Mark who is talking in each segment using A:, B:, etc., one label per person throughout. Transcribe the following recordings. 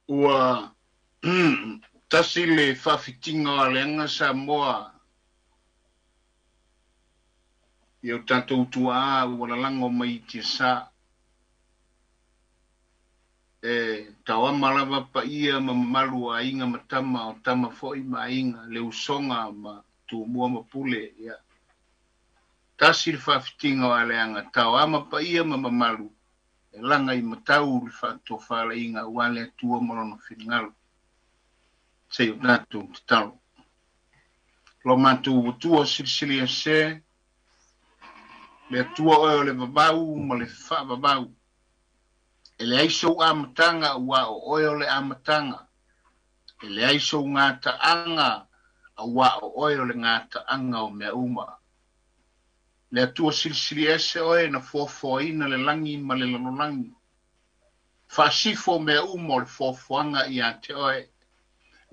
A: Ua tasi le faafitiga o Aleaga Samoa i o tatou tuaa ua lalago mai i tiasa. E taoama lava paia ma mamalu o aiga ma tama o tama foi ma aiga, le usoga ma Tumua ma Pule. Ia. Tasi le faafitiga o Aleaga, taoama paia ma mamalu, e laga i matau le faatofalaiga aua le Atua ma lona finagalo. Se i o tatou tatalo. Lo matou Atua silisili ese, le Atua oe o le vavau ma le faavavau. E leai sou amataga auā o oe o le amataga. E leai sou gataaga auā o oe o le gataaga o mea uma. Le Atua silisili ese oe na foafoaina le lagi ma le lalolagi. Faasifo mea uma o le foafoaga ia te oe.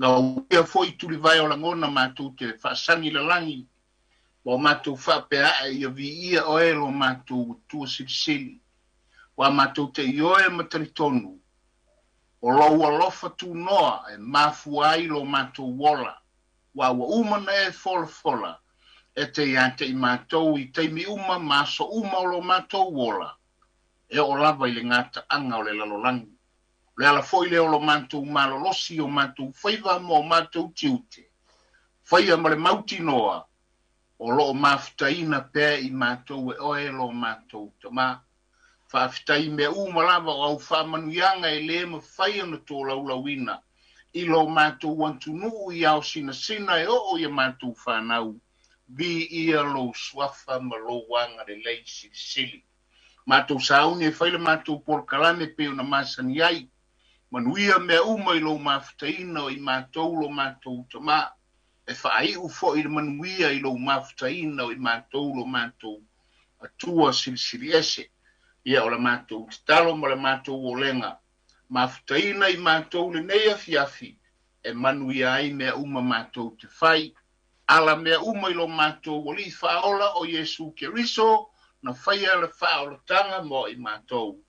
A: Gauia foi tulivae o lagona matou te faasagi lalagi, ma o matou faapea ae ia viia oe lo matou Atua silisili. Ua matou te ioe ma talitonu, o lou alofa tunoa e mafua ai lo matou ola, ua ua uma na e folafola, e te ia te i matou i taimi uma ma aso uma o lo matou ola, e oo lava i le gataaga o le lalolagi. O le ala foi lea o lo matou malolosi o matou faiva ma o matou tiute, faia ma le mautinoa, o loo mafutaina pea i matou e oe lo matou Tamā. Faafetai i mea uma lava o au faamanuiaga e lē mafai ona tolaulauina i lo matou atunuu i ao sinasina e oo ia matou fanau, viia lou suafa ma lou agalelei silisili. Matou sauni e fai le matou polokalame pei ona masani ai. Manuia mea uma i lou mafutaina o i matou lo matou Tamā. E faaiu foi le manuia i lou mafutaina o i matou lo matou Atua silisili ese. Ia o le matou tatalo ma le matou olega. Mafutaina i matou lenei afiafi e manuia ai mea uma matou te fai. Ala mea uma i lo matou Alii Faaola o Iesu Keriso na faia le faaolataga mo i matou.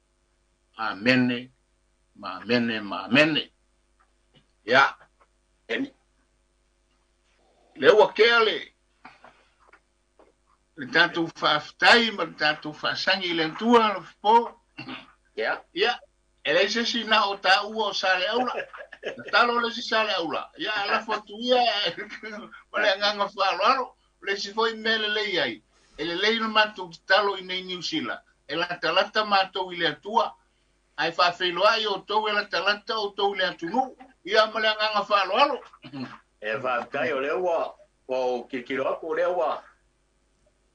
A: Amene, ma amene, ma amene. Ia, lea ua tea le tatou faafetai ma le tatou faasagi i le Atua alofapo.
B: Ia.
A: Ia, e leai se isi na o taua o Saleaula. Tatalo le isi Saleaula. Ia, alafo atu ia ma le agaga faaaloalo. O le isi foi mea lelei ai, e lelei le matou tatalo i nei Niu Sila. E latalata matou i le Atua. Ae faafeiloai outou e latalata outou i le atunuu. Ia ma le agaga faaaloalo.
B: E faafetai o lea ua ou tilotilo atu o lea ua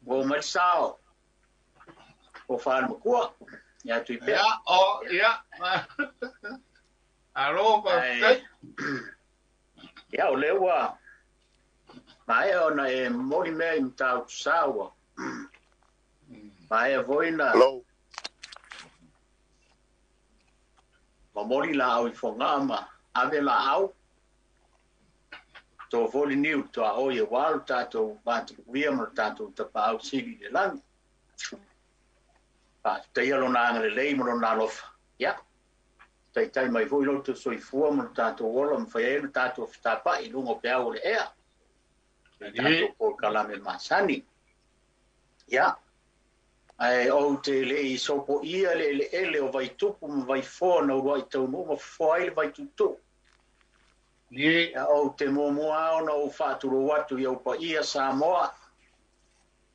B: oo mai le sao o Falemakua ia Tuipea.
A: Ia, o, ia. Alo, faafetai.
B: Ia, o lea ua maea ona e momoli mea i Matautusa ua maea foi na
C: Hello.
B: momoli laau i Fogaa ma ave laau. To foi le niu tuaoi aua lo tatou vatapuia ma lo tatou Tapaau Sili i le lagi. Faafetaia lona agalelei ma lona alofa. Ia, taitai mai foi lo outou soifua ma lo tatou ola ma fai ai le tatou fetapai i luga o peau o le ea. Le tatou polokalame masani. Ia, ae ou te le i sopoia le eleele o Vaitupu ma Vaifoa na uluai taunuu ma fofoa ai le Vaituutuu. Ia, ou te muamua ona ou faatulou atu i ou paia Samoa.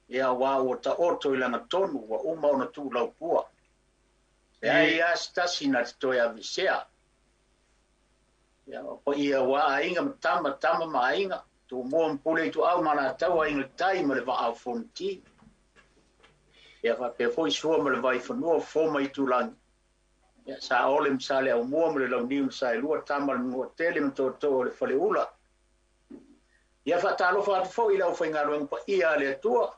B: Ia, aua ua taoto i lagatonu, ua uma ona tuulaupua. E leai lava se tasi na te toe aveesea. Ia, o paia aua aiga ma tama, tama ma aiga, Tumua ma Pule Ituau ma Alataua, Aiga i le Tai ma le Vaa o Fonoti. Ia, faapea foi Sua ma le Vaifanua, Fofo ma Aitulagi. Ia, Saole ma Saleaaumua ma le Launiu na Saelua, Tama a le Manuatele ma Tootoo o le Faleula. Ia, faatalofa atu foi i le aufaigaluega paia a le Atua.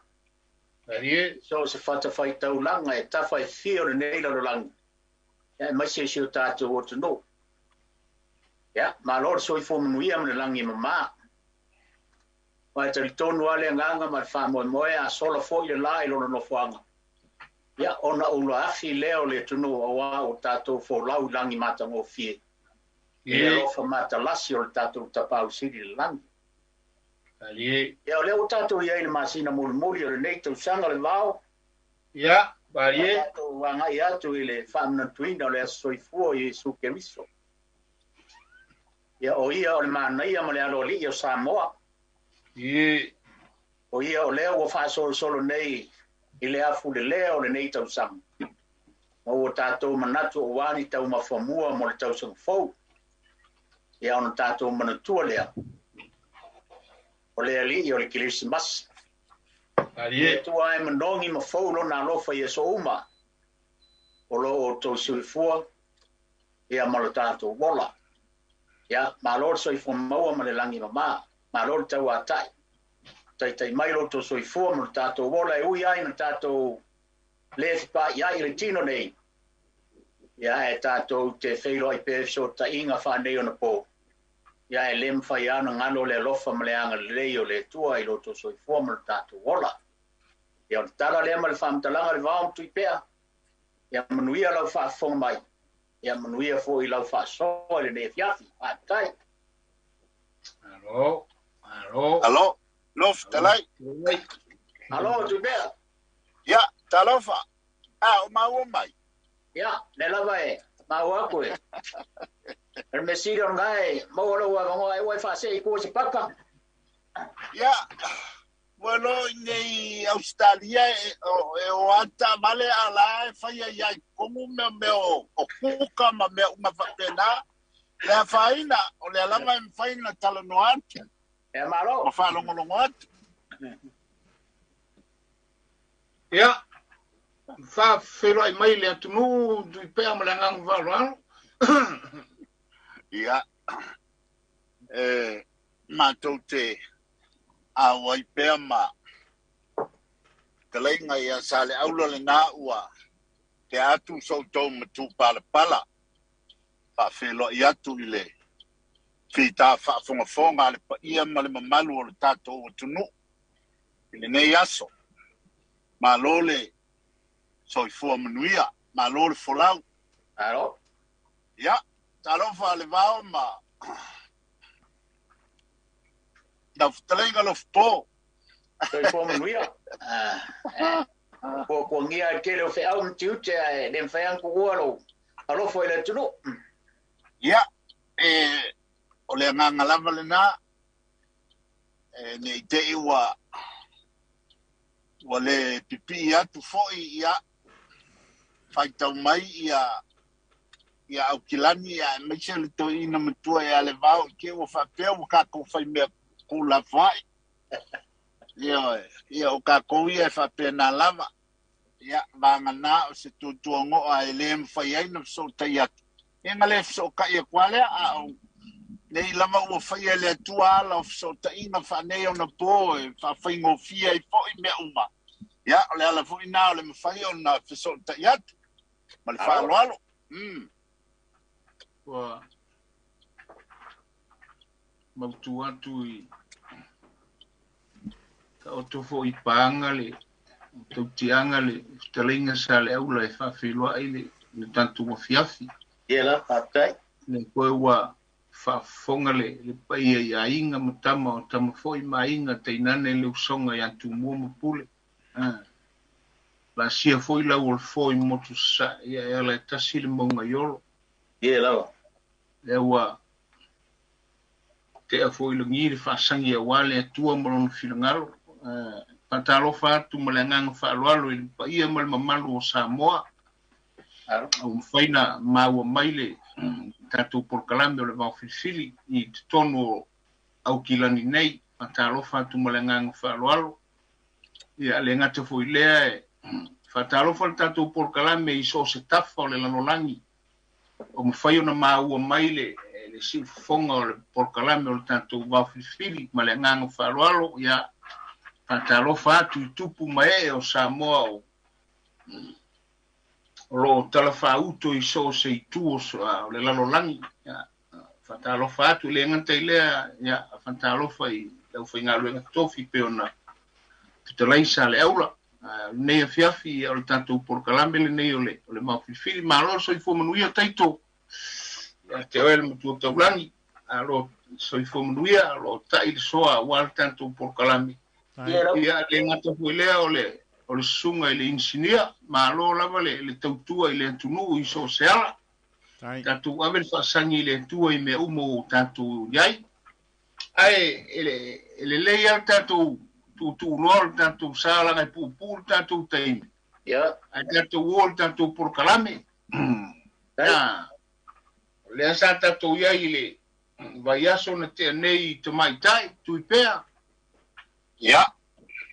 B: So o se fatafaitaulaga e tafa e fia o lenei lalolagi, ia, aemaise si o tatou atunuu. Ia, malo le soifua manuia ma le lagi e mama. Aua e talitonu lava le agaga ma le faamoemoe a sola foi le la i lona nofoaga, ia, ona ula afi lea o le atunuu aua ua tatou folau i lagi matagofie. I le alofa matalasi o le tatou Tapaau Sili i le lagi. Ia o lea ua tatou i ai i le masina mulimuli o lenei tausaga le vao.
A: Ia, malie.
B: Tatou agai atu i le faamanatuina o le aso soifua o Iesu Keriso. Ia o ia o le manaia ma le aloalii o Samoa. O ia o lea ua faasolosolo nei i le afulelea o lenei tausaga. Ma ua tatou manatu aua ni taumafa mua mo le tausaga fou. Ia ona tatou manatua lea, o le alii o le Kerisimasi. Le Atua e manogi ma fou lona alofa i aso uma o lo outou soifua ia ma lo tatou ola. Ia, malo le soifua maua ma le lagi mama, malo le tauatai. Taitai mai lo outou soifua ma lo tatou ola e ui ai na tatou le fepaaiai i le tino nei. Ia e tatou te feiloai pea i fesootaiga faaneionapo. Ia e le mafai lava ona galo le alofa ma le agalelei o le Atua i lo outou soifua ma lo tatou ola. Ia o le tala lea ma le faamatalaga le vao ma Tuipea. Ia manuia lau faafofoga mai. Ia manuia foi lau faasoa i lenei afiafi. Faafetai.
A: Alo, alo.
C: Alo, lo fetalai.
B: Alo, Tuipea.
C: Ia, talofa. A, o maua mai.
B: Ia, lea lava e maua atu e. O le mea sili o lena e maua lou avanoa e ua e faasee i tua i se paka.
C: Ia, ua lo i nei Ausetalia e o atu taavale a o la e fai ai lava i totonu mea o kuka ma mea uma faapena. Le afaina, o lea lava e mafai ona talanoa atu.
B: Ia, malo.
C: Ma faalogologo atu.
A: Ia, faafeiloai mai le atunuu Tuipea ma le agaga faaaloalo.
C: Ia, e matou te auai pea ma fetalaiga ia Saleaula lena ua tea atu so outou matupalapala. Faafeiloai atu i le fita faafogafoga a le paia ma le mamalu o le tatou atunuu i lenei aso. Malo le soifua manuia, malo le folau.
B: Alo.
C: Ia, talofa le vao ma lau fetalaiga Lofopo.
B: Soifua manuia. Puapuagia le tele o feau ma tiute ae le mafai ona tuua lou alofa i le atunuu.
C: Ia, o le agaga lava lena, ne i te i ua le pipii atu foi, ia, faitau mai ia Aukilani, ia aemaise le toeaina matua ia le vao i te ua faapea ua tatou faimea tuulafoai. Ia, o tatou ia e faapena lava. Ia, vagana o se tuatuagoa e le mafai ai na fesootai atu. Ia na le fesootai atu lava lea, a o nei lava ua faia e le Atua ala o fesootaiga faaneionapo e faafaigofie ai foi mea uma. Ia, o le ala foi na o le mafai ona fesootai atu ma le faaaloalo.
A: Ua mautu atu i taoto foi paga le tautiaga le fetalaiga Saleaula e faafeiloai le tatou afiafi.
B: Ia la, faafetai.
A: Le koe ua faafofoga le paia i aiga ma tama o tama foi ma aiga tainane le usoga ia Tumua ma Pule. Laasia foi lau o le fo i motu sasae, ia e ala e tasi le mauga i olo.
B: Ia lava.
A: Lea ua tea foi lagi le faasagi aua le Atua ma lona finagalo. Faatalofa atu ma le agaga faaaloalo i le paia ma le mamalu o Samoa. Ua mafai na maua mai le tatou polokalame o le Vao Filifili i totonu o Aukilani nei. Faatalofa atu ma le agaga faaaloalo. Ia, le gata foi lea e faatalofa le tatou polokalame i so o se tafa o le lalolagi. O mafai ona maua mai le siufofoga o le polokalame o le tatou Vao Filifili ma le agaga faaaloalo. Ia, faatalofa atu i tupu ma ee o Samoa o lo o talafāuto i so o se itu o le lalolagi. Ia, faatalofa atu le gata i lea, ia, faatalofa i lau faigaluega tofi pe ona fetalai Saleaula. Lenei afiafi o le tatou polokalame lenei o le Vao Filifili. Malo le soifua manuia taito. Ia te oe le Matua Taulagi, alo soifua manuia, o lo o ta'i le soa aua le tatou polokalame. Ia, le gata foi lea o le o le susuga i le inisinia, malo lava le le tautua i le atunuu i so o se ala. Tatou ave le faasagi i le Atua i mea uma ua tatou i ai. Ae e le e lelei lava le tatou tuutuuloa o le tatou sa leaga e puupuu le tatou taimi. Ae tatou o i le tatou polokalame. Ia, o lea sa tatou i ai i le vaiaso na tea nei i tamaitai, Tuipea.
C: Ia.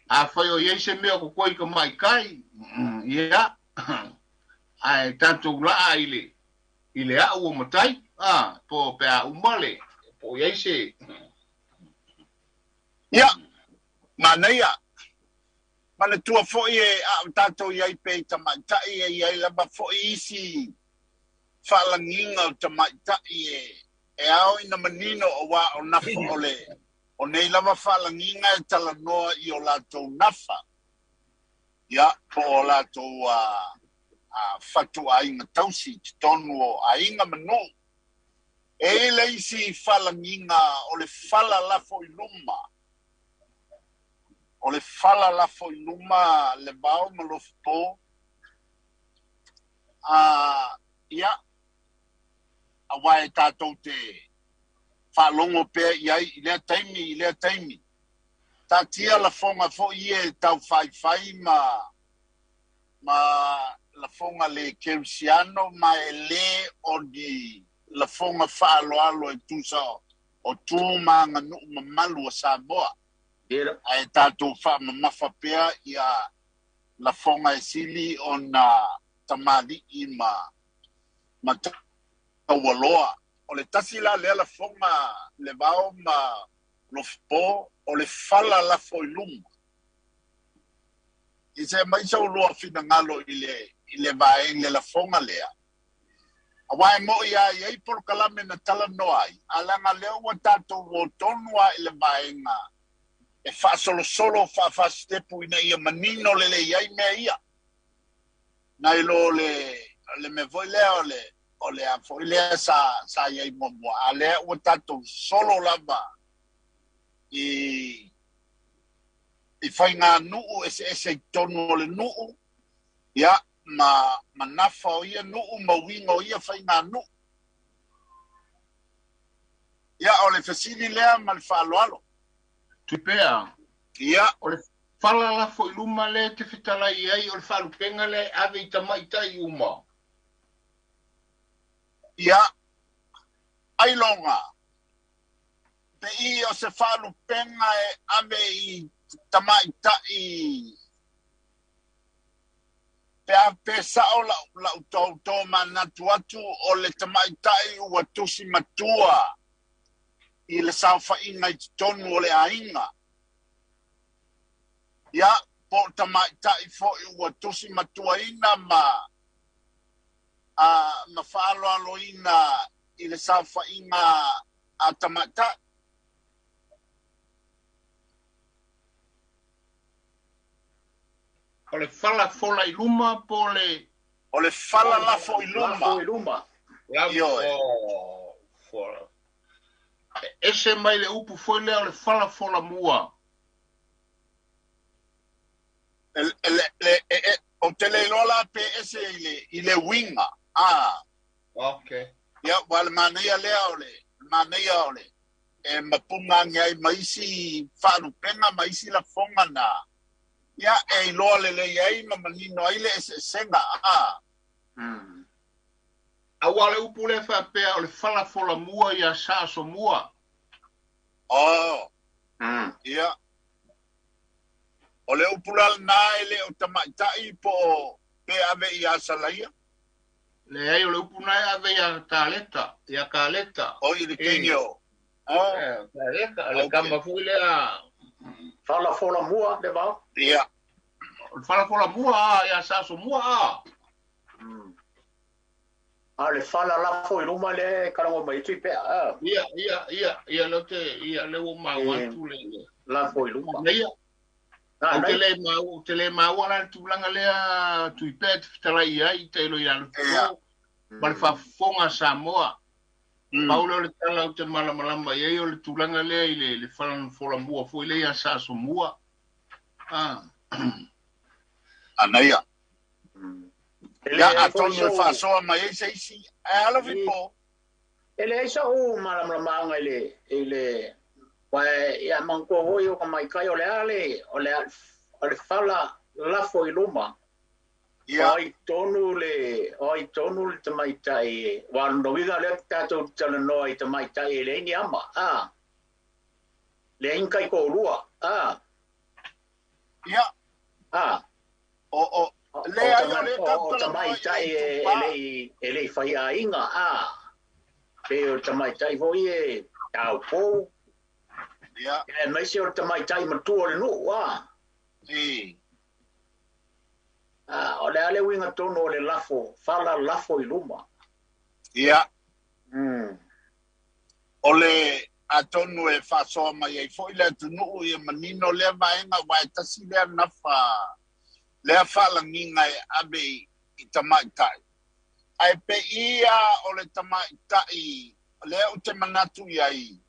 A: Afai o i ai se mea o kokoe i tamaitai, ia, ae tatou laa i le i le au o matai, a, po pe a uma le, po o i ai se.
C: Ia, manaia. Manatua foi e a o tatou i ai pea i tamaitai e i ai lava foi isi faalagiga o tamaitai e e ao ina manino auā o nafa o le o nei lava faalagiga e talanoa i o latou nafa ia po o latou a a fatuaiga tausi i totonu o aiga ma nuu. E i ai le isi faalagiga o le fala lafo i luma O le fala lafo i luma le vao ma Lofipo. A, ia, aua e tatou te faalogo pea i ai i lea taimi i lea taimi. Taatia lafoga foi ia e tau faifai ma, ma lafoga le kerisiano ma e le o ni lafoga faaaloalo e tusa o tu ma aganuu mamalu a Samoa. Ae tatou faamamafa pea ia lafoga e sili ona tamalii ma ma taualoa. O le tasi la lea lafoga Levao ma Lofipo, o le fala lafo i luma. I se aumai sa ulua finagalo i le i le vaega i le lafoga lea. Aua e moni lava e i ai polokalame na talanoa ai, ae leaga lea ua tatou o tonu lava i le vaega e faasolosolo faa-fasitepu ina ia manino lelei ai mea ia, nai lo le, le mea foi lea o le, o le a foi lea sa, sa i ai muamua, a lea ua tatou solo lava i, i faiganuu eseese i totonu o le nuu, ia, ma, ma nafa o ia nuu ma uiga o ia faiganuu. Ia, o le fesili lea ma le faaaloalo.
A: Tupea.
C: Ia.
A: O le fala lafo i luma lea e te fetalai i ai, o le faalupega lea e ave i tamaitai uma.
C: Ia. Ailoga. Pe i o se faalupega e ave i tamaitai Pe a pe sao la'u, la'u tou manatu atu o le tamaitai ua tusi matua i le saofaiga i totonu o le aiga. Ia, po o tamaitai foi ua tusi matuaina ma, a, ma faaaloaloina i le saofaiga a tamaitai.
A: O le fala fola i luma po o le.
C: O le fala lafo i luma.
B: Lafo i luma.
A: Ioe. Fola. E ese mai le upu foi lea o le fala fola mua.
C: E, le, le, e, e, ou te le iloa la pe ese i le, i le uiga. Ah.
A: Okay.
C: Ia, ua le manaia lea o le, manaia o le, e mapuga ane ai ma isi faalupega ma isi lafoga na, Ia, e iloa lelei ai ma manino ai le eseesega, a.
A: Aua o le upu lea faapea o le fala fola mua ia Sa-Asomua.
C: Oh. Ia. O le upu la lena e le o tamaitai po o pe ave ia Salaia?
A: Leai, o le upu lena e ave ia Kaleta, ia Kaleta.
C: O i le teine o.
A: Oh. Kaleta, le tama foi lea.
B: Fala fola mua, le vao?
C: Ia.
A: O le fala fola mua, a, ia Sa-Asomua, a.
B: A o le fala lafo i luma lea e kalaua mai ai Tuipea, a.
A: Ia, ia, ia, ia, lea ou te, ia, lea ua ou maua atu le.
B: Lafo i luma.
A: Ia. Ou te le maua, ou te le maua la le tulaga lea Tuipea e te fetalai i ai, tailo ia le ma le faafofoga a Samoa. Pau lea o le tala ou te malamalama i ai o le tulaga lea i le fala folamua foi lea ia Sa Asomua.
C: Anaia. Ia, atonu e faasoa mai ai se isi. Ae alo Fipo.
B: E leai sa'u malamalamaaga i le ia manatua foi o ka maitai o le a le o le o le fala lafo i luma.
C: Ia.
B: O ai tonu le o ai tonu le tamaitai ua lona uiga lea tatou talanoa i tamaitai e leai ni ama a leai ni taitoalua a.
C: Ia.
B: A.
C: O leai o le
B: O tamaitai e le i faiaiga a pe o tamaitai foi e taupou.
C: Ia.
B: E aemaise o le tamaitai matua o le nuu a. A, o le a le uiga tonu o le lafo, fala lafo i luma.
C: Ia. O le atonu e faasoa mai ai foi le atunuu ia manino lea vaega aua e tasi lea nafa lea faalagiga e ave i tamaitai. Ae pe ia o le tamaitai lea ou te manatu i ai,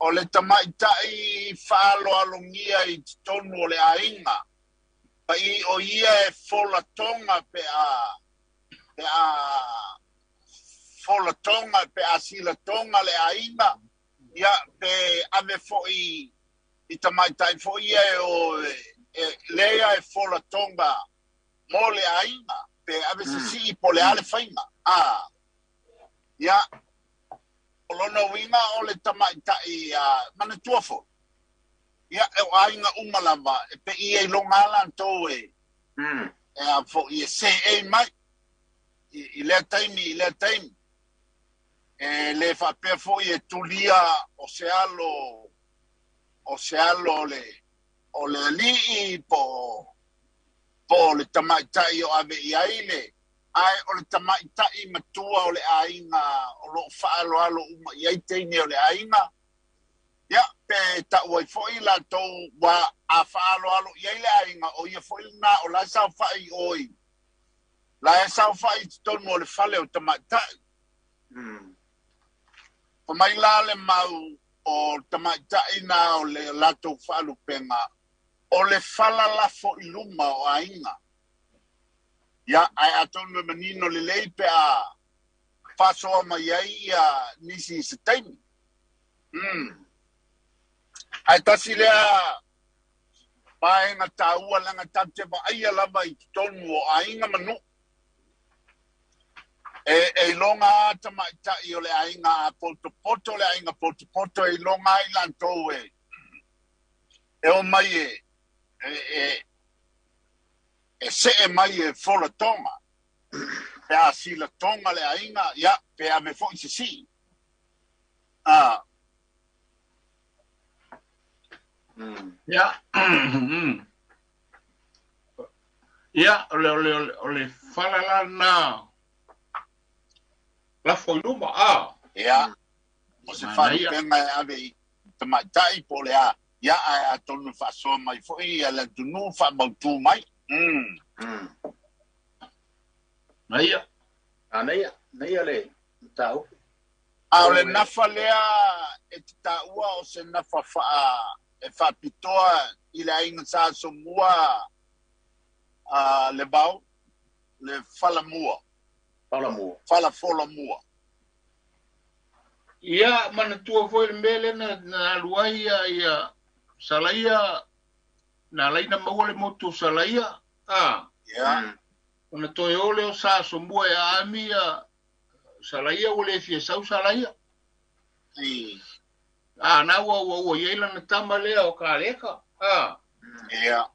C: o le tamaitai faaloalogia i totonu o le aiga, pai o ia e folatoga pe a folatoga pe a silatoga le aiga, ia pe ave foi i tamaitai foi ia e o lea e folatoga mo le aiga, pe ave sisii po le a le faiga. Ia, o lona uiga o le tamaitai manatua foi. Ia, e o aiga uma lava, e pe ia i loga a latou e a foi e seei mai i lea taimi, i lea taimi. E le faapea foi e tulia o se alo o le alii po o le tamaitai o ave i ai le, ae o le tamaitai matua o le aiga o loo faaloalo uma i ai teine o le aiga. Ia, pe tau ai foi latou ua a faaloalo i ai le aiga, o ia foi lena o la saofai oi. La e saofai i totonu o le fale o tamaitai. Fa mai la le mau o tamaitai na o le latou faalupega, o le fala lafo i luma o aiga. Ia, ae atonu e manino lelei pe a faasoa mai ai ia nisi i se taimi. Ae tasi lea vaega taua leaga tatou te vaaia lava i totonu o aiga ma nuu. E iloga a tamaitai o le aiga a potopoto, le aiga potopoto e iloga ai latou e o mai e see mai e folatoga. Pe a silatoga le aiga, ia, pe ave foi sisii.
A: Ia. Ia, o le fala la na lafo i luma, a.
C: Ia, o se faalupega e ave i tamaitai po o le a. Ia, ae atonu faasoa mai foi ia le atunuu faamautu mai.
A: Naia.
B: Naia, naia le mataupu.
C: A o le nafa lea e te taua o se nafa e faapitoa i le aiga Sa Asomua le vao, le falamua.
B: Falamua.
C: Falafolamua.
A: Ia, manatua foi le mea lea na alu ai ia Salaia, na alaina maua le motu o Salaia.
C: Ia.
A: Ona toe o lea o Sa Asomua e aami ia Salaia ua le fia sau Salaia. Na ua i ai lana tama lea o Kaleka.
C: Ia.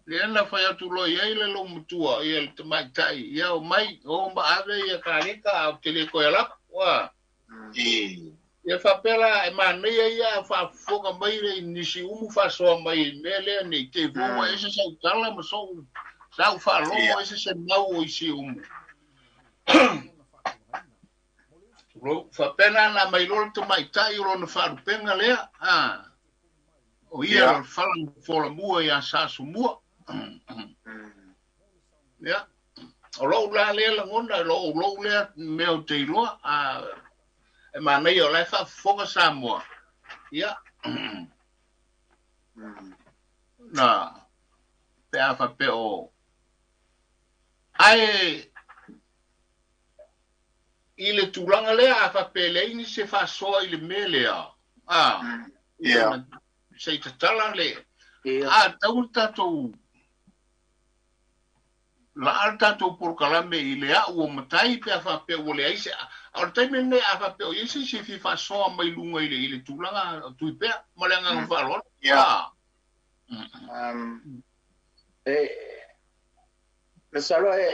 A: Lea na fai atu loa i ai le lou matua, ia le tamaitai, ia o mai, o ma ave ia Kaleka, a o te le koe alaku. Ia faapea la, e manaia ia faafofoga mai le nisi umu faasoa mai i mea lea nei, te fua ua ese sau tala ma sau faalogo ese se mau o isi umu. Faapea na mai loa le tamaitai o lona faalupega lea. O ia o le fala folamua ia Sa Asomua. Ia. O lou la lea lagona, lou lea mea o te iloa. E manaia o la e faafofoga Samoa. Ia. Na pe a faapea o ae i le tulaga lea a faapea e leai ni se faasoa i le mea lea. A.
C: Ia.
A: Se i tatala le a tau le tatou laa le tatou polokalame i le au o matai pe a faapea ua leai se a o le taimi lenei a faapea o i ai se isi e fia faasoa mai luga i le i le tulaga o Tuipea ma le agaga faaaloalo.
C: Ia.
B: E masalo e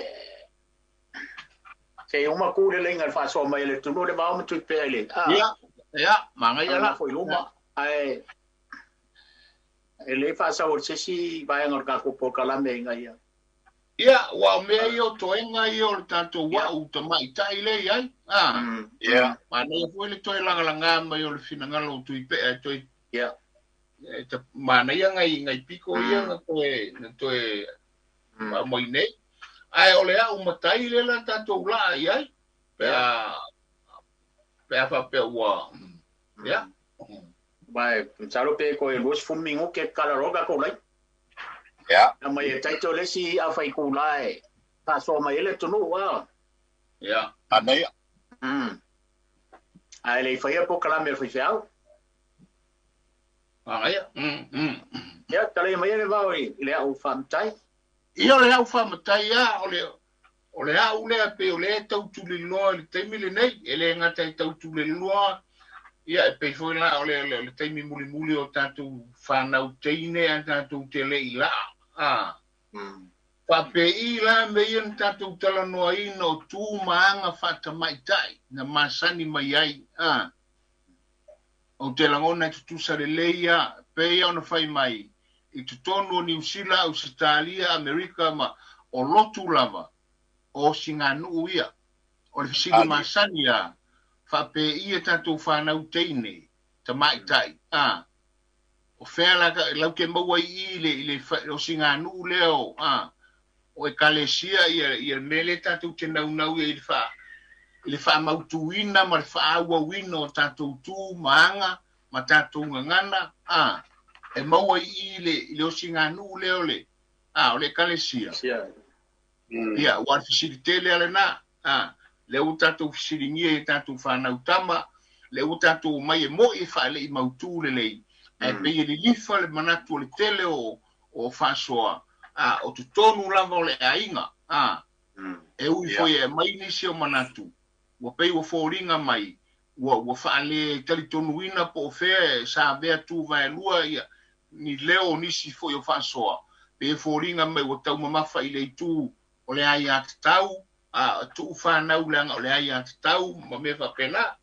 B: se uma ku le lenga le faasoa mai le tunu le vao ma Tuipea i le
A: Ia, ia, manaia la.
B: Foi luma ae e le faasau o se isi vaega o le tatou polokalame ina ia.
A: Ia, ua o mea ia o toega ia o le tatou ua'u tamaitai lea i ai.
C: Ia.
A: Manaia foi le toe lagalaga mai o le finagalo o Tuipea e toe
B: Ia.
A: E manaia ngai ngai piko ia na toe na toe mai nei. Ae o le au matai le la tatou laa i ai. Pe a pe a faapea ua ia.
B: Vai, masalo pe koe 20 minuke kala roga ko lai.
C: Ia.
B: Na mai e taito le si a fai ku lai. Faasoa mai ele tunu wa.
A: Ia.
C: Manaia.
B: Ai le faia polokalame fai feau.
A: Manaia.
B: Ia, tala mai le vao i le au faamatai.
A: Ia o le au faamatai a o le au lea pe o le tau tuliloa i le taimi lenei. E le gata e tau tuliloa. Ia e pei foi la o le taimi mulimuli o tatou whanau teine a tatou te le i la. Faapei la me ia na tatou talanoaina o tu ma aga faatamaitai na masani mai ai. O te lagona e tutusa lelei ia pe ia ona fai mai i totonu o Niu Sila, Ausetalia, Amerika ma o lotu lava o siganuu ia. O le fesili masani ia faapei ia tatou whanau teine tamaitai. O fea la lau ke maua i i le o siganuu lea o o ekalesia ia ia mele tatou te naunau ia i le fa i le faamautuina ma le faaauauina o tatou tu ma aga ma tatou gagana e maua i i le osiganuu lea o le o le ekalesia. Ia ua le fesilitele ale na le ua tatou fesiligia i tatou whanau tama le ua tatou mai e moi e whaalei mautu lelei ae pei e lilifa le manatu o le tele o faasoa o totonu lava o le aiga e ui foi e mai nisi o manatu ua pei ua foliga mai ua faale talitonuina po o fea e sa avea tu vaelua ia ni leo o nisi foi o faasoa pe foliga mai ua taumamafa i le itu o le aiatatau tuu whanau leaga o le aiatatau ma mea faapena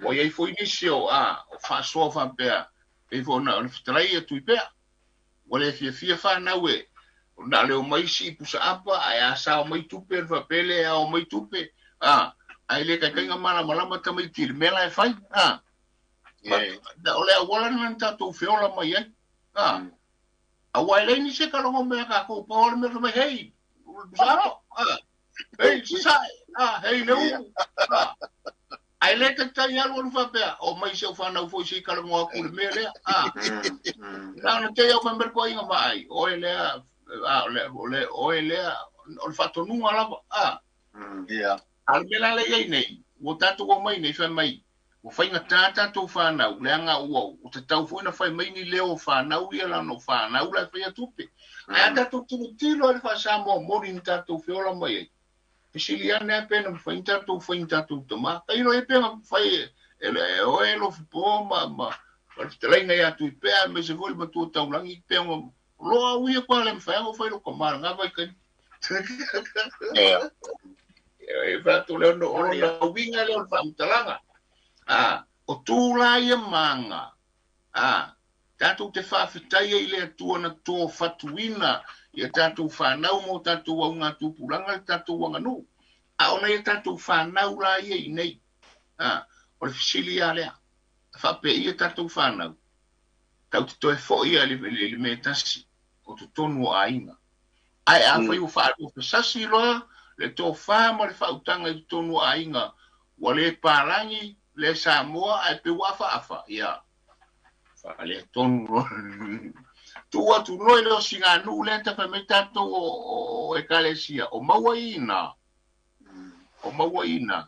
A: ua iai foi nisi o o faasoa faapea pei foi ona o le fetalai e Tuipea ua le fiafia whanau e na leo mai si pusa apa ae a sao mai tupe le faapele e ao mai tupe ae le kaikaiga malamalama tamaiti i le mea la e fai o le auala lena na tatou feola mai ai aua e leai nisi e kalogo mea kākou pau o le mea mai hei pusa apa hei sasae hei le umu ae le taitai alu alu faapea o mai se au whanau foi se i kalogo aku le mea lea na ona te au mai ko inga vaai oe lea o le oe lea o le faatonuga lava
C: Ia.
A: A le mea la le iai nei ua tatou o mai nei fai mai ua faigata tatou whanau leaga ua tatau foi na fai mai ni leo o whanau ia lana o whanau la e faia tupe ae a tatou tilotilo ai le faasamoa moni na tatou feola mai ai fesili ane a pe na mafai na tatou fai ni tatou tamā tailo ai pe na fai e oe Lofipo ma le fetalaiga ia Tuipea aemaise foi le matua taulagi pe loa au ia koa le mafai ona fai lo kamā lena vaitaimi.
C: Ia.
A: E faatu lea ona o lona uiga lea o le faamatalaga. O tu la ia maga tatou te faafetai ai i le Atua na tofatuina ia tatou whanau mo tatou augatupulaga le tatou aganuu. A ona ia tatou whanau la ia i nei. O le fesili ia lea. Faapea ia tatou whanau. Tau te toe foi ia le mea tasi o totonu o aiga. Ae a fai ua faalua fasasi loa le tofā ma le faautaga i totonu o aiga Ua le palagi, le Samoa, ae pe ua afaafa, ia, faaletonu loa. Tuu atu loa i le osiganuu lea na tafa mai tatou o Ekalesia, o maua i ina, o maua i ina.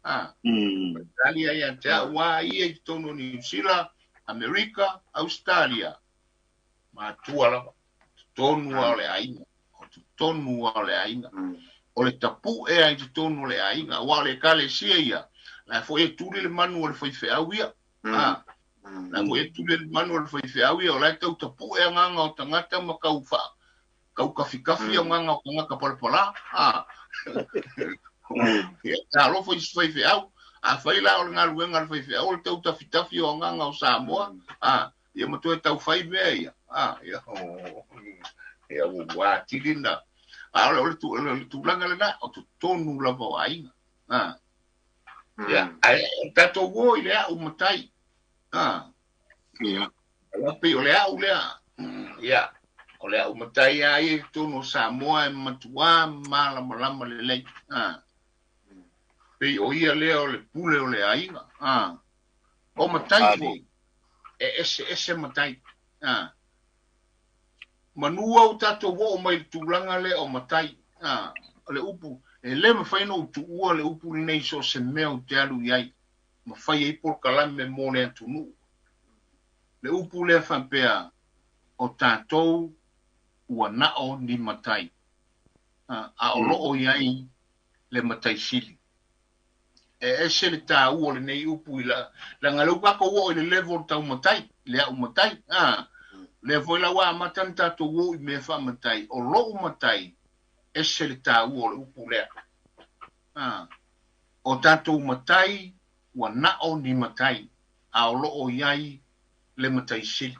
A: Tali ai ia te au a ia i totonu o Niu Sila, Amerika, Ausetalia, matua lava, totonu lava o le aiga, o totonu lava o le aiga. O le tapu'e a i totonu o le aiga, aua o le Ekalesia ia, la e foi e tuli le manu o le faifeau ia. La foi e tuli le manu o le faifeau ia, o la e tau tapu'e agaga o tagata ma tau tau kafikafi agaga o tagata palapala. Ia talofa i se faifeau. Afai la o le galuega a le faifeau o le tau tafitafi o agaga o Samoa, ia ma toe tau fai mea ia. Ia, ia ua atili na. A o le tulaga lena, o totonu lava o aiga. Ia, ae tatou o i le au matai.
C: Ia.
A: Ala pei o le au lea. Ia, o le au matai a ia i totonu o Samoa e matuā malamalama lelei. Pei o ia lea o le pule o le aiga. O matai foi, e eseese matai. Manu au tatou oo mai le tulaga lea o matai. O le upu, e le mafai ona ou tuua le upu lenei so o se mea ou te alu i ai, ma fai ai polokalame mo le atunuu. Le upu lea faapea, o tatou ua nao ni matai, a o loo i ai le matai sili. E ese le tāua o lenei upu i la, leaga lea ua tatou oo i le level tau matai, le au matai. Lea foi la ua amata ona tatou oo i mea faamatai, o lou matai, ese le tāua o le upu lea. O tatou matai, ua nao ni matai, a o loo i ai le matai sili.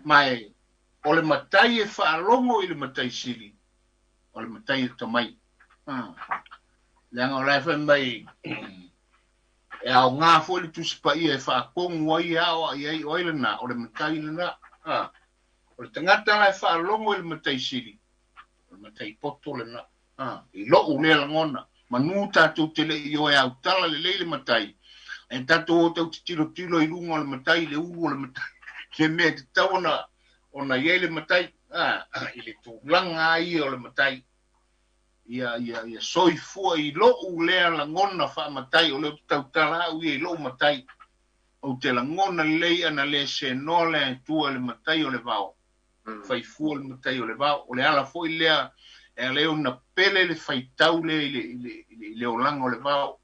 A: Ma e, o le matai e faalogo i le matai sili, o le matai e tamai. Leaga o la e fai mai, e aoga foi le Tusi Paia e faatonu ai e aoai ai o ai lena, o le matai lena. O le tagata la e faalogo i le matai sili, o le matai poto lena. I lou lea lagona, manu tatou te le i o e autala lelei le matai, e tatou o tau tilotilo i luga o le matai, le ulu o le matai, le mea e tatau ona i ai le matai, i le tulaga ai o le matai. Ia, ia, ia soifua i lou lea lagona faamatai, o lea ou te tautala au ia i lou matai. Ou te lagona lelei ana le senoa le Atua i le matai o le vao. Faifua le matai o le vao. O le ala foi lea e ala ai ona pele le faitau lea i le olaga o le vao.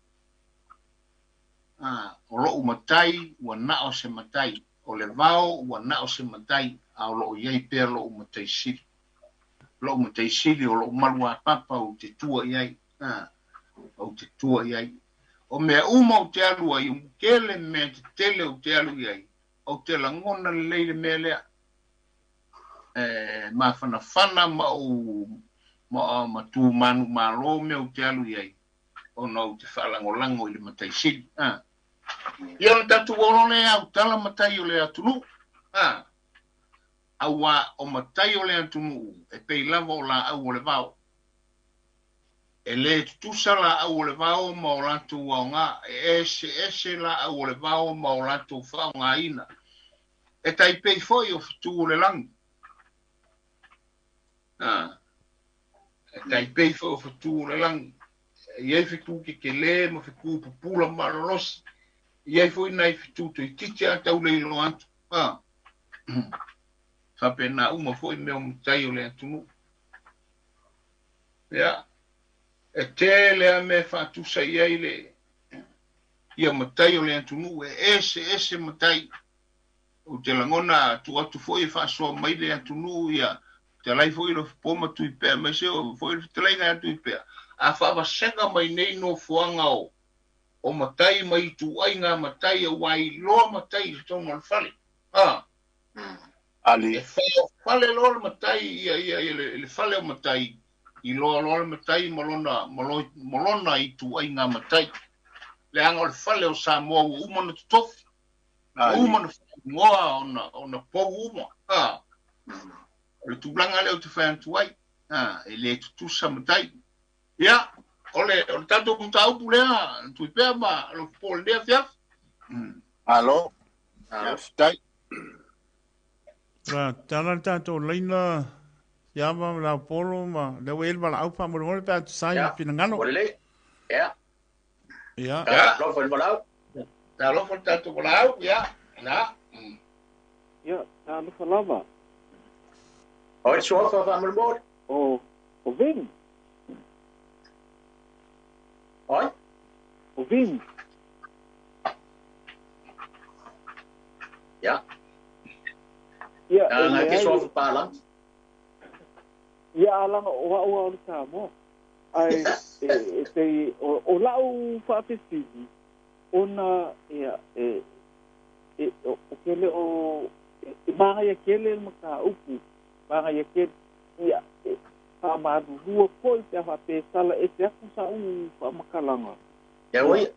A: O lou matai ua nao se matai. O le vao ua nao se matai, a o loo i ai pea lou matai sili. Lou matai sili o lou malu apapa ou te tua i ai. Ou te tua i ai. O mea uma ou te alu ai, o tele mea tetele ou te alu i ai, ou te lagona lelei le mea lea. E mafanafana ma ou ma tu manu malo mea ou te alu i ai, ona ou te faalagolago i le matai sili. Ia ona tatou oo lea autala matai o le atunuu. Aua o matai o le atunuu e pei lava o laau o le vao. E le tutusa laau o le vao ma o latou aoga, e eseese laau o le vao ma o latou faaaogaina. E tai pei foi o fetu o le lagi. E tai pei foi o fetu o le lagi. E i ai fetu kekelē ma fetu pupula malolosi. E i ai foi nai fetu toeitiiti a tau le iloa atu. Faapena uma foi mea o matai o le atunuu. Ia, e tele lava mea e faatusa i ai le ia matai o le atunuu, e eseese matai. Ou te lagona tuu atu foi e faasoa mai le atunuu ia fetalai foi Lofipo ma Tuipea, aemaise foi le fetalaiga ia Tuipea. A faavasega mai nei nofoaga o matai ma ituaiga matai, aua iloa matai i totonu o le fale.
C: Ali.
A: E fale loa le matai, ia, ia, ia, le fale o matai, iloa loa le matai ma lona ituaiga matai. Leaga o le fale o Samoa ua uma ona totofi. Ua uma ona faaigoa ona pou uma. O le tulaga lea ou te fai atu ai. E le tutusa matai. Ia, O le tatou mataupu lea Tuipea ma Alofapo i lenei afiafi.
C: Malo. Faafetai.
D: Ua tala le tatou laina Siama ma Laupolo ma lea ua i ai le valaau faamolemole pe a tusa ai ma finagalo.
B: Ua lelei. Ia.
D: Ia.
B: Talofa i le valaau.
A: Talofa i le tatou valaau. Ia. Na.
E: Ia, talofa lava.
B: Oi le suafa faamolemole.
E: O Vin.
B: Oi?
E: O Vin.
B: Ia.
E: Ia,
B: e leai. Suafa palangi.
E: Ia, a laga o au a o le Samoa. Ae, e pei, o lau faafesili, ona, ia, e, e, o ke le o, e magaia tele le mataupu, magaia tele, ia, e faamalulua foi pe a faapea e tala ese atu sa'u faamatalaga.
B: Ia ua ia.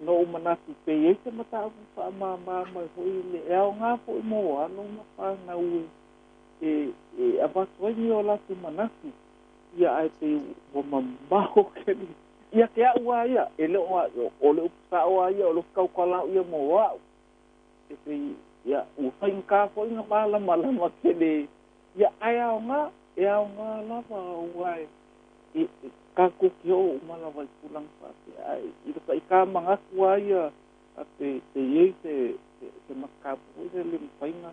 E: Na ou manatu pe i ai se mataupu faamāmā mai foi le e aogā foi mo alo ma fanau e e avatu ai ni o latou manatu, ia ae pei ua mamao tele. Ia te a'u a ia, e le o o le upu sa'o a ia o le upu tautala a'u ia mo a'u. E pei ia ua faigata foi na malamalama tele ia ae aogā, e aogā lava aua e e tatou te oo uma lava i tulaga faapea. Ae i le faitā manatu a ia a pe i ai se se mataupu foi lea le mafai na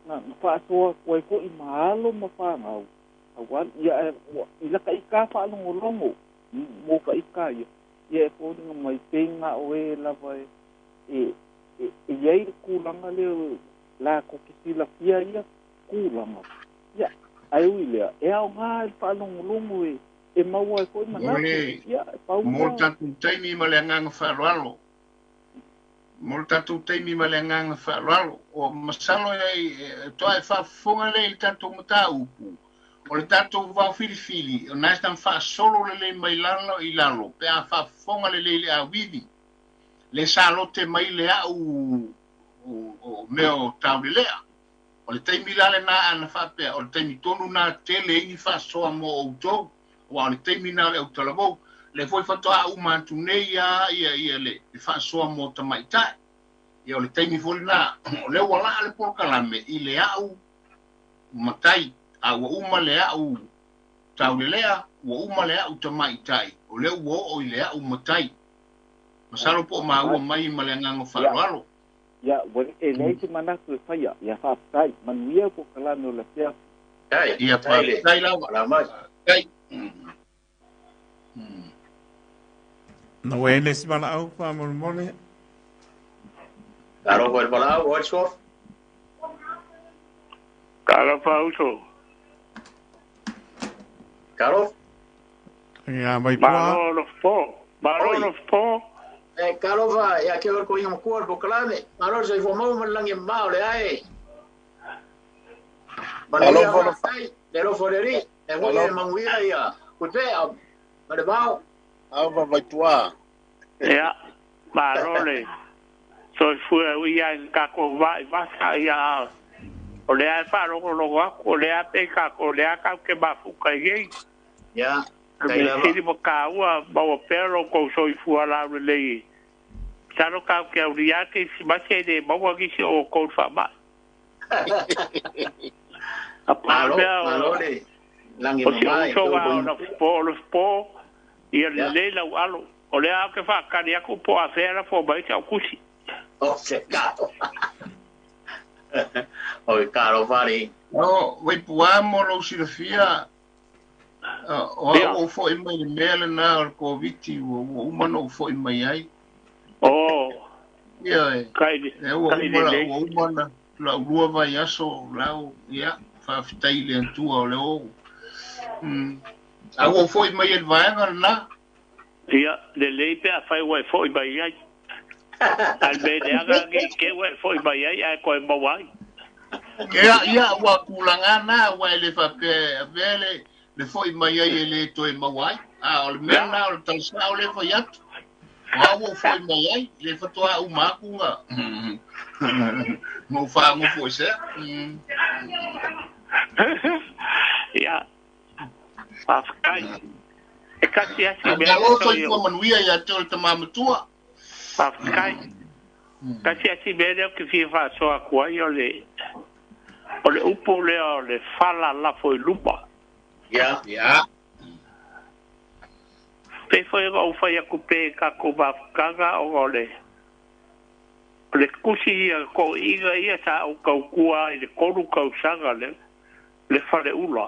E: na faasoa atu ai foi ma alo ma fanau aua ia ae i laka ita faalogologo mo ka ita ia ia e foliga mai pei na o e lava e e e i ai le tulaga lea latou te silafia ia tulaga. Ia, ae ui lea, e aoga i le faalogologo e e maua ai foi
A: Mo
E: manatu.
A: le
E: Ia, e pau
A: mo le
E: lea.
A: tatou taimi ma le agaga faaaloalo. Mo le tatou taimi ma le agaga faaaloalo. O masalo e toa e faafofoga lea i le tatou mataupu. O le tatou vaofilifili, o na e faasolo lelei mai lalo i lalo, pe a faafofoga lelei i le auivi. Le salote mai le a'u o mea o taulelea. O le taimi la lena ana faapea, o le taimi tonu na tele ai ni faasoa mo outou. Aua o le taimi na o le autalavou. Le foi faatoa uma atu nei a ia ia le faasoa mo tamaitai. Ia o le taimi foi lena, o lea ua laa le polokalame i le a'u matai, a ua uma le a'u taulelea, ua uma le a'u tamaitai, o lea ua oo i le a'u matai. Masalo po o maua mai ma le agaga faaaloalo.
E: Ia, ua e leai se manatu e faia. Ia, faafetai. Manuia polokalame o le afiafi.
A: Ia, faafetai lava. Faafetai.
D: Na ua i le isi valaau faamolemole.
B: Talofa i le valaau, oi le suafa.
F: Talofa uso.
B: Talofa.
D: Ia, mai pua.
F: Malo Alofapo. Malo Alofapo.
B: E talofa, ia ke o ko inga makua le polokalame. Malo le soifua maua ma le lagi e mamao le ae. Manuia
C: Alofa.
B: faafetai, le alofa o le Alii. E foi e manuia ia Tuipea ma le vao.
C: Ava vaituā.
F: Ia, malo le soifua ui ai i tatou vaai vasa ia o lea e faalogologo atu o lea pe tatou o lea tatou te mafuta i nei.
B: Ia,
F: O le
B: tai
F: mea
B: lava.
F: sili ma taua maua pea lo tou soifua laulelei. Masalo tatou te aulia kerisimasi e le maua nisi o outou i le faamai. A pau
B: Malo,
F: mea
B: malo le lagi
F: o si
B: mamā i
F: uso
B: tou
F: a
B: ko
F: o
B: inga.
F: Alofapo o Alofapo ia
B: Ia.
F: lelei lau alo. O lea ou te faatali atu po o afea lafo mai sau kusi.
B: O se talofa. O le talofa le.
A: O, Vaipuā mo lou silafia, o
F: Ia.
A: au ou fo'i mai le mea lena o le Koviti ua uma ona ou fo'i mai ai.
F: O,
A: Ia e,
F: kai
A: lea ua
F: kai
A: uma
F: lelei.
A: ua uma na lau lua vaiaso lau, ia, faafetai i le Atua o lea ou. A ua ou fo'i mai e le vaega lena.
F: Ia, lelei pe afai ua e fo'i mai ai. Ae le mea leaga nei te ua e fo'i mai ai ae toe maua ai.
A: Ia, ia, ua tulaga na, ua e le faapea, avea le, le fo'i mai ai e le toe maua ai. A o le mea
F: Ia.
A: lena o le talasao lea e fai atu. O au ua ou fo'i mai ai, le faatoa uma atu nga. Ma ou faagofu ai sea.
F: Ia, faafetai. E kasi asi mea
A: Malo soifua manuia ia te oe le tama matua.
F: Faafetai. Tasi asi mea lea ou te fia faasoa atu ai o le o le upu lea o le fala lafo i luma.
B: Ia.
A: Ia.
F: Pei foi ona ou fai atu pea i tatou mafutaga ona o le o le tusi ia toeaiina ia sa ou tautua ai i le 3 tausaga le le faleula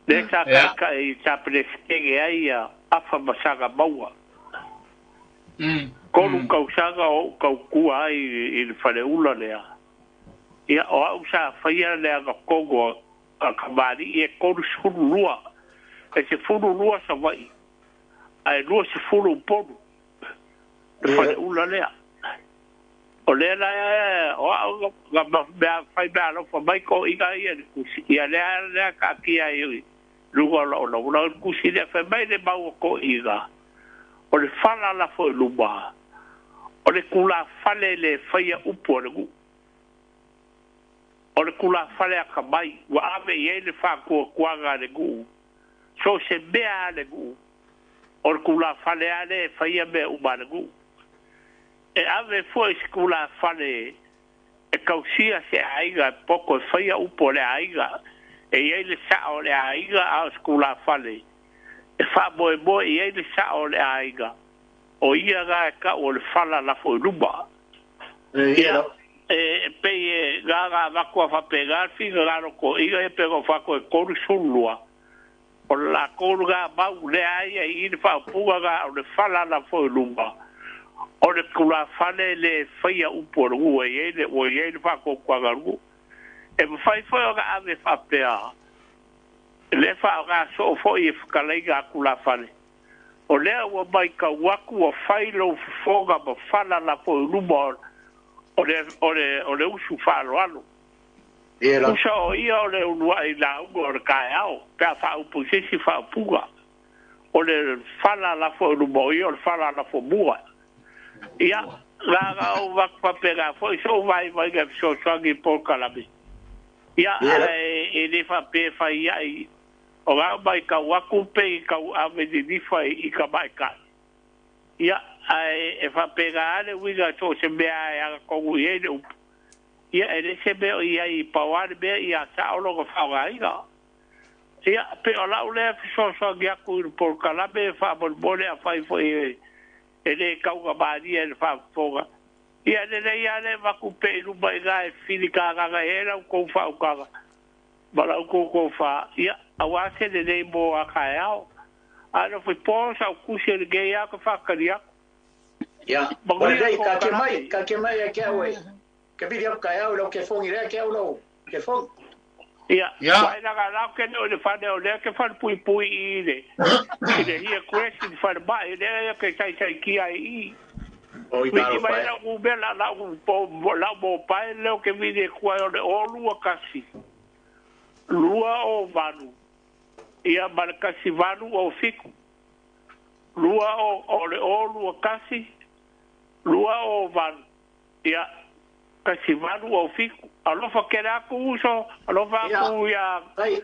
F: lea sa taitai sa Peresetene ai ia Afa ma Sagamaua. 3 tausaga o ou tautua ai i le faleula lea. Ia, o au sa faia le agatonu a kamali'i e 32, e 12 Savaii ae 20 Upolu le faleula lea. O lea la o au na mea fai meaalofa mai toeaiina ia i le tusi, ia lea lea taatia ai i luga o lau lavolaga le tusi lea. Fai mai le mau a toeaiina, o le fala lafo i luma, o le tulafale le faia upu a le nuu. O le tulafale atamai ua ave i ai le faatuatuaga a le nuu, so o se mea a le nuu, o le tulafale lava lea e faia mea uma a le nuu. E ave foi se tulafale e tausia se aiga e poto e faia upu a le aiga, e i ai le sao o le aiga, a o se tulafale e faamoemoe i ai le sao o le aiga, o ia la e tau o le fala lafo i luma. Ia, e pei e na ona avatu lava faapena le finagalo toeaiina ia pei ona ou fai atu e 32, o le latou lena mau lea ia i i le faaupuga lena o le fala lafo i luma, o le tulafale le faia upu o le nuu e i ai le, ua i ai le faatuatuaga o le nuu. E mafai foi ona ave faapea, lea e faaaoga soo foi e fetalaiga a tulafale, o lea ua matau atu ua fai lou fofoga ma fala lafo i luma o le, o le, o le usu faaaloalo. Tusa o ia o le uluai lauga o le taeao, pe a faaupu i se isi faaupuga, o le fala lafo i luma o ia o le fala lafo mua. Ia, na ona ou avatu faapena foi sou vaivaiga e fesoasoani i polokalame. Ia, ae e le faapea e fai ai, o lau matau atu pei e tau ave lilifa i tamaitai. Ia, ae e faapena lava le uiga so o se mea e agatonu i ai le upu. Ia, e leai se mea o i ai, pau lava le mea ia sao lona faaaogaina. Ia, pei o lau lea fesoasoani atu i le polokalame faamolemole afai foi e le taugamalie i le faafofoga. Ia, e lelei lava le avatu pea i luma i ina e filitagaga ai la outou faautaga ma la outou tofa, ia, aua se lelei mo a taeao. Ae nofo i po sa ou tusi o lenei lava ou te faatali atu.
B: Ia, o
F: Manuia le
B: lelei, ka ke mai,
F: polokalame.
B: ka ke mai ia ke au e. Ke vili atu taeao i lau kefogi lea ke au lau kefogi.
F: Ia,
A: Ia.
F: ua e laga lau ke leo i le fale o lea ke fale puipui i le i le hia crest i le falemai lea ia ke saisaitia ai i.
B: Oi
F: Vili
B: talofa
F: mai
B: e.
F: lau numera lau po lau mobile lea ou te vili atu ai o le 0 21 208 ia ma le 18 07 2 o o le 0 21 208 ia 18 07. Alofa tele atu uso, alofa
B: Ia,
F: atu ia
B: ai,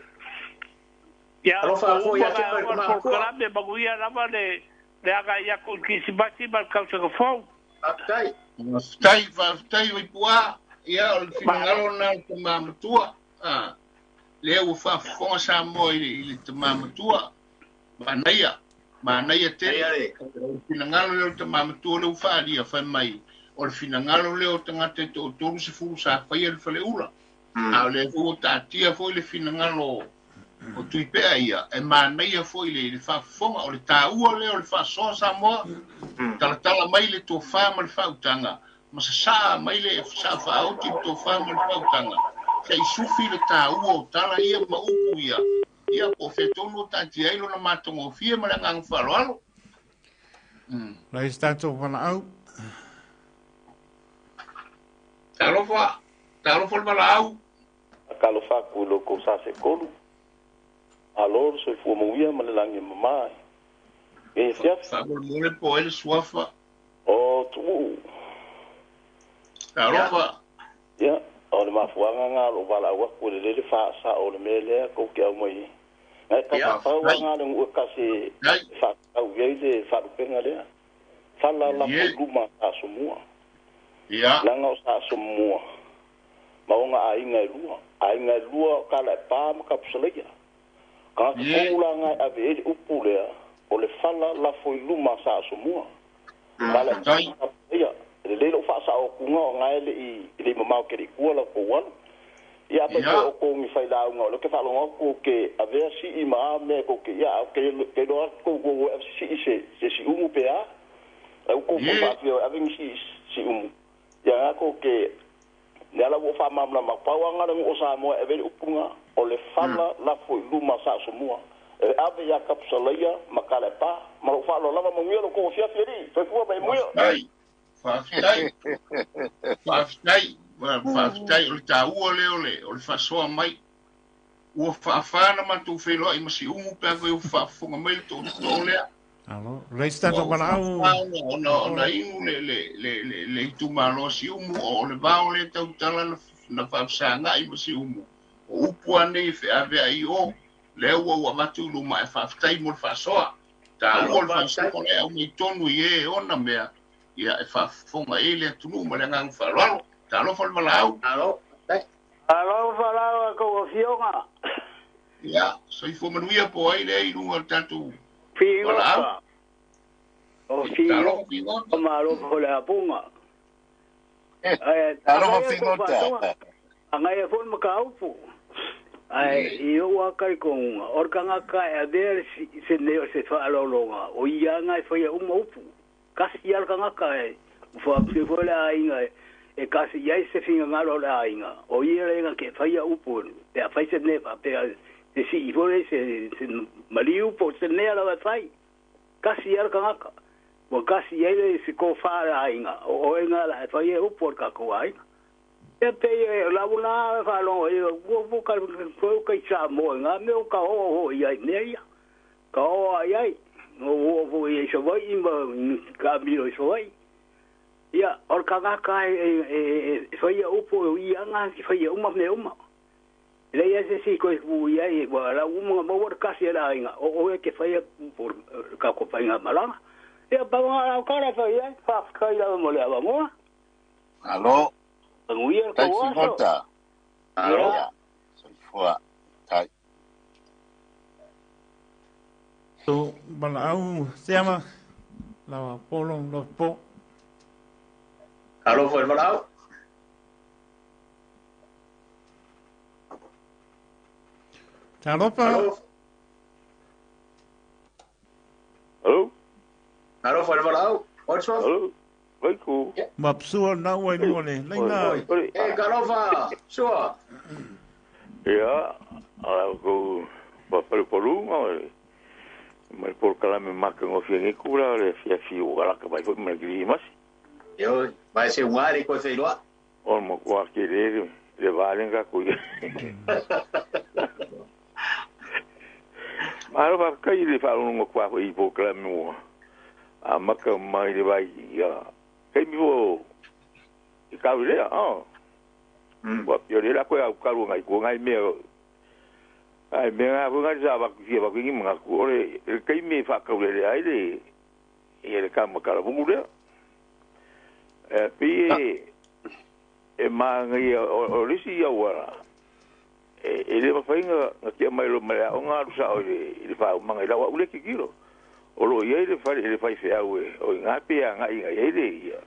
F: ia
B: alofa
F: outou
B: afua ia
F: uma
B: te
F: na
B: oe le
F: ona le
B: tama matua.
F: polokalame manuia lava le le agai atu i le Kirisimasi ma le tausaga fou.
B: Faafetai.
A: Faafetai, faafetai Vaipua. Ia, o le
F: Malo.
A: finagalo lena o le tama matua. Ah, lea ua faafofoga Samoa i le, i le tama matua. Manaia, manaia
B: Ai
A: tele.
B: ale.
A: O le finagalo lea o le tama matua lea ua faaalia fai mai. O le finagalo lea o tagata e 30 sa faia le faleula. A o lea foi ua taatia foi le finagalo o Tuipea ia, e manaia foi le, le faafofoga. O le taua lea o le faasoa Samoa, talatala mai le tofa ma le faautaga, ma sasaa mai le saa faaoti le tofa ma le faautaga, se'i sufi le taua o tala ia ma upu ia, ia po o fea tonu o taatia ai lona matagofie ma le agaga faaaloalo.
D: Lai se tatou valaau.
A: Talofa, talofa le valaau.
G: Talofa atu i lo kou sa se kolu. Alo le soifua mauia ma le lagi e mamā e afiafi.
A: Faamolemole po o ai le suafa.
G: O Tuuu.
A: Talofa.
G: Ia, o le mafuaaga lena o lou valaau atu e lelei le faasao o le mea lea kou te aumai. Ngai ka pau nga le ngu ka se fa au ye le fa lupenga lea. Fala la luma sa somua.
A: Ia.
G: Langa o sa somua. Maonga aiga e lua. Aiga e lua o kala e pā ma kapusaleia. Ka kula ngai ave ele upu lea o le fala la foi luma sa somua. Kala e ia le lelo fa sa o kunga o ngai le i le mamao ke le kua la ko walu. Ia pa ko ko ngi fai launga o le ke fa longo ko ke avea si i ma me ko ke ia ke ke lo ko ko si se se si umu pe a. Au ko ko fa fi ave si si umu. Ia ko ke ne ala wo fa mamla ma pa wanga le o sa mo e ve upunga o le fala la foi luma sa somua. E ave ia kapsalaia makale pa ma lo fa lo lava mo ngelo ko fia fieri. Foi fua ba mo.
A: Ai. Faafetai. Faafetai. Faafetai o le taua lea o le faasoa mai. Ua faafana matou feiloai ma siumu pe afai ua faafofoga mai le tootoo lea.
D: Alo, leista to malau.
A: Ona inu le itumalo siumu o le vao le tautala na faafesagai ma siumu. O upu anei feaveai o lea ua ua avatu i luma e faafetai mo le faasoa. Taua le faasoa lea au mai tonu i e ona mea. Ia e faafofoga e le atunuu ma le agaga faaaloalo. Talofa le valaau.
B: Alo.
F: Alofa lava kou afioga.
A: Ia, soifua manuia po ai lea i luga o le tatou
F: valaau. O figota. O malo po le apunga.
C: Alofa figota.
F: Angai e foi makaupu. Ai i o akai konga. O kanga e avea se neo se whaalolonga. O ia ngai whaia uma upu. Kasi al kanga e wha foi le ainga e kasi iai se finga ngalo le ainga. O ia lenga ke whaia upu. Pe a whai se nepa. Pe a se si i fole se maliu po se nea lawa whai. Kasi al kanga. Wa kasi iai le se ko wha le ainga. O oenga la e whaia upu o kako ainga. E pe e launa whalongo i ua ka kai sa moe ngā meo ka o ho i ai mea ia. Ka o ai ai. O ua fo i sa vai ma ka miro i sa vai. Ia, o ka ngaka e whaia upo i anga ki whaia uma me uma. Le ia se si koe ku ia e wa la uma maua kasi e la ainga. O e ke whaia upo ka ko whainga malanga. Ia pa nga lau kara whaia, whawhakai lau mo le awa moa.
C: Alo.
F: Panguia ko
C: waso. Alo. Soifua. Tai.
D: So, valaau seama lawa polo lo po.
B: Alo foi valaau.
D: Talofa.
G: Alo.
B: Alo foi valaau. What's up?
G: Alo. Vaiku.
D: Mapsua na ua i le. Leina.
B: E galofa. Sua.
G: Ia, ala ko papalu polunga. Mai por kalame maka ngofia ngikura le fia fiu ala ka vai foi mai grimasi.
B: Yo, vai ser um ari ko feiloa.
G: O mo ko akere le valenga ko. Maro va kai le fa lungo kwa i po kalame mo. A maka mai le vai ya. Kai mi o i ka le a. Wa pio le la ko au kalu ngai ko ngai me ai me nga ko ngai sa va ki va ki mga ku ore kai me fa ka le ai le e le ka makala bu le e pi e ma ngai o le si ia wara e le fa inga ki mai lo mai o nga sa o le fa o manga la wa ule ki kilo o lo ia le fa le fa fe au o nga pe nga inga ia le ia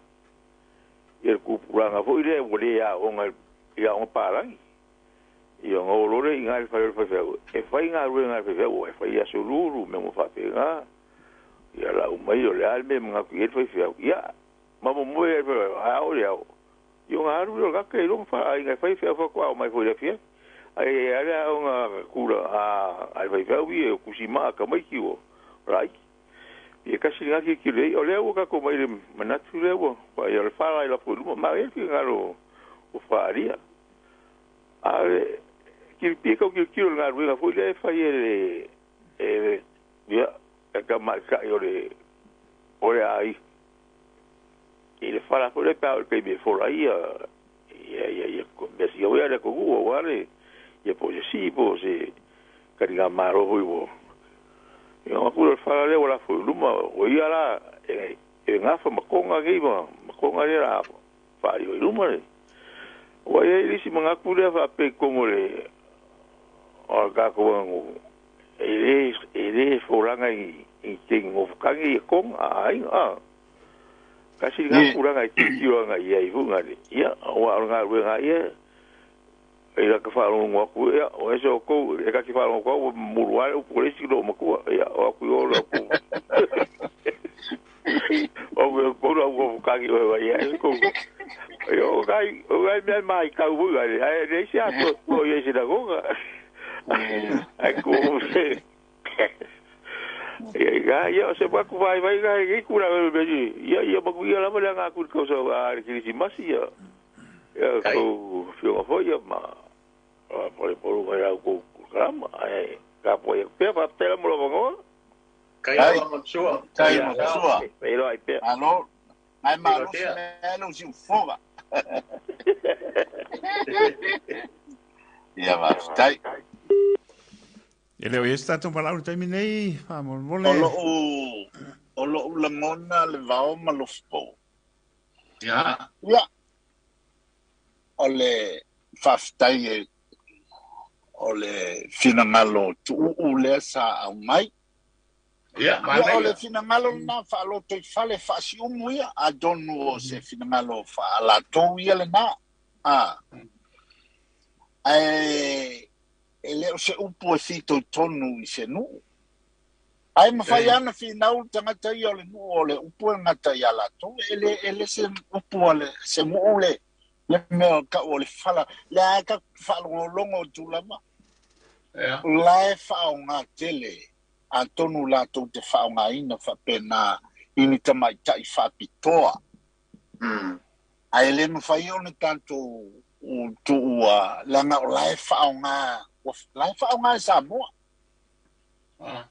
G: ia ku puranga fo ile o le ia o nga ia o parangi ia ngolore inga le fa le fa e fa inga ru inga fe o e fa ia suluru me mo fa fe nga ia la o mai o le alme nga ku fa fe ia ma mo mo e a o le o yo nga ru lo ka ke lo fa inga fa fe fa ko mai fo le fia ai ala o nga kura a ai fa fe o ku si ma ka mai ki o rai ia kasi nga ki le o le o ka ko mai le manatu le o fa ia le fa la fo lu ma e fi nga lo o fa ria a ki pi ko ki ki nga ru nga fo le fa ye e ia ka ma ka o le o le ai i le fa la fo le pa o ke be fo la ia ia ia ia be si o ia le ko o wa le ia po si po si Kariga malo hui wo. Ia ma kula fala le wala fu luma o ia la e ngafa makonga ke ma makonga le la fa i luma le. Wa ia isi manga kula fa pe kongo le o ka ko ngu e le folanga i te ngofukangi i konga a ai a. Kasi ngā kuranga i te tiro nga ia i hunga le. Ia, o a ngā rue ngā ia, e la ka whaarongo aku, ia, o ese o kou, e ka ki whaarongo kau, muruare upu le isi lo makua, ia, o aku i ora aku. O me kora o fukangi o ewa ia, e kou. Ia, o kai mea mai kau vui, ai, le isi ato, o ia sinagoga. Ai, ko, ia ia o se paku vai vai ga i kura me ia ia maku ia lava le nga ku ko so a kirisimasi ia ia ko fio fo ia ma pole polu ga ko kama ai ka po ia pe pa tela mo lo ngo
B: kai ma sua
C: kai ma sua
G: e lo ai pe
C: alo ai ma lo se lo si foga ia va stai.
D: E leo e tātou palau le taimi nei, whamolemole.
C: O lou lagona le vao ma lofo.
A: Ia.
C: Ia. O le faafetai e o le finagalo tuuu lea sa aumai.
A: Ia,
C: o le finagalo lena faaloto i fale faasiumu ia, atonu o se finagalo faalatou ia lena. A. Ae e le o se upu e fitoitonu i se nuu. Ai mawhai ana whinau tangata ia o le nuu o le upu e ngata ia latou. E le se upu o le se muu le le mea o kau o le fala. Le ae ka whaalongolongo o tūlama. La e whaonga tele. A tonu latou te whaonga ina whapena ini tamaitai whapitoa. Ai le mawhai o ne tātou o tuua langa o la e whaonga la e whaonga e Samoa.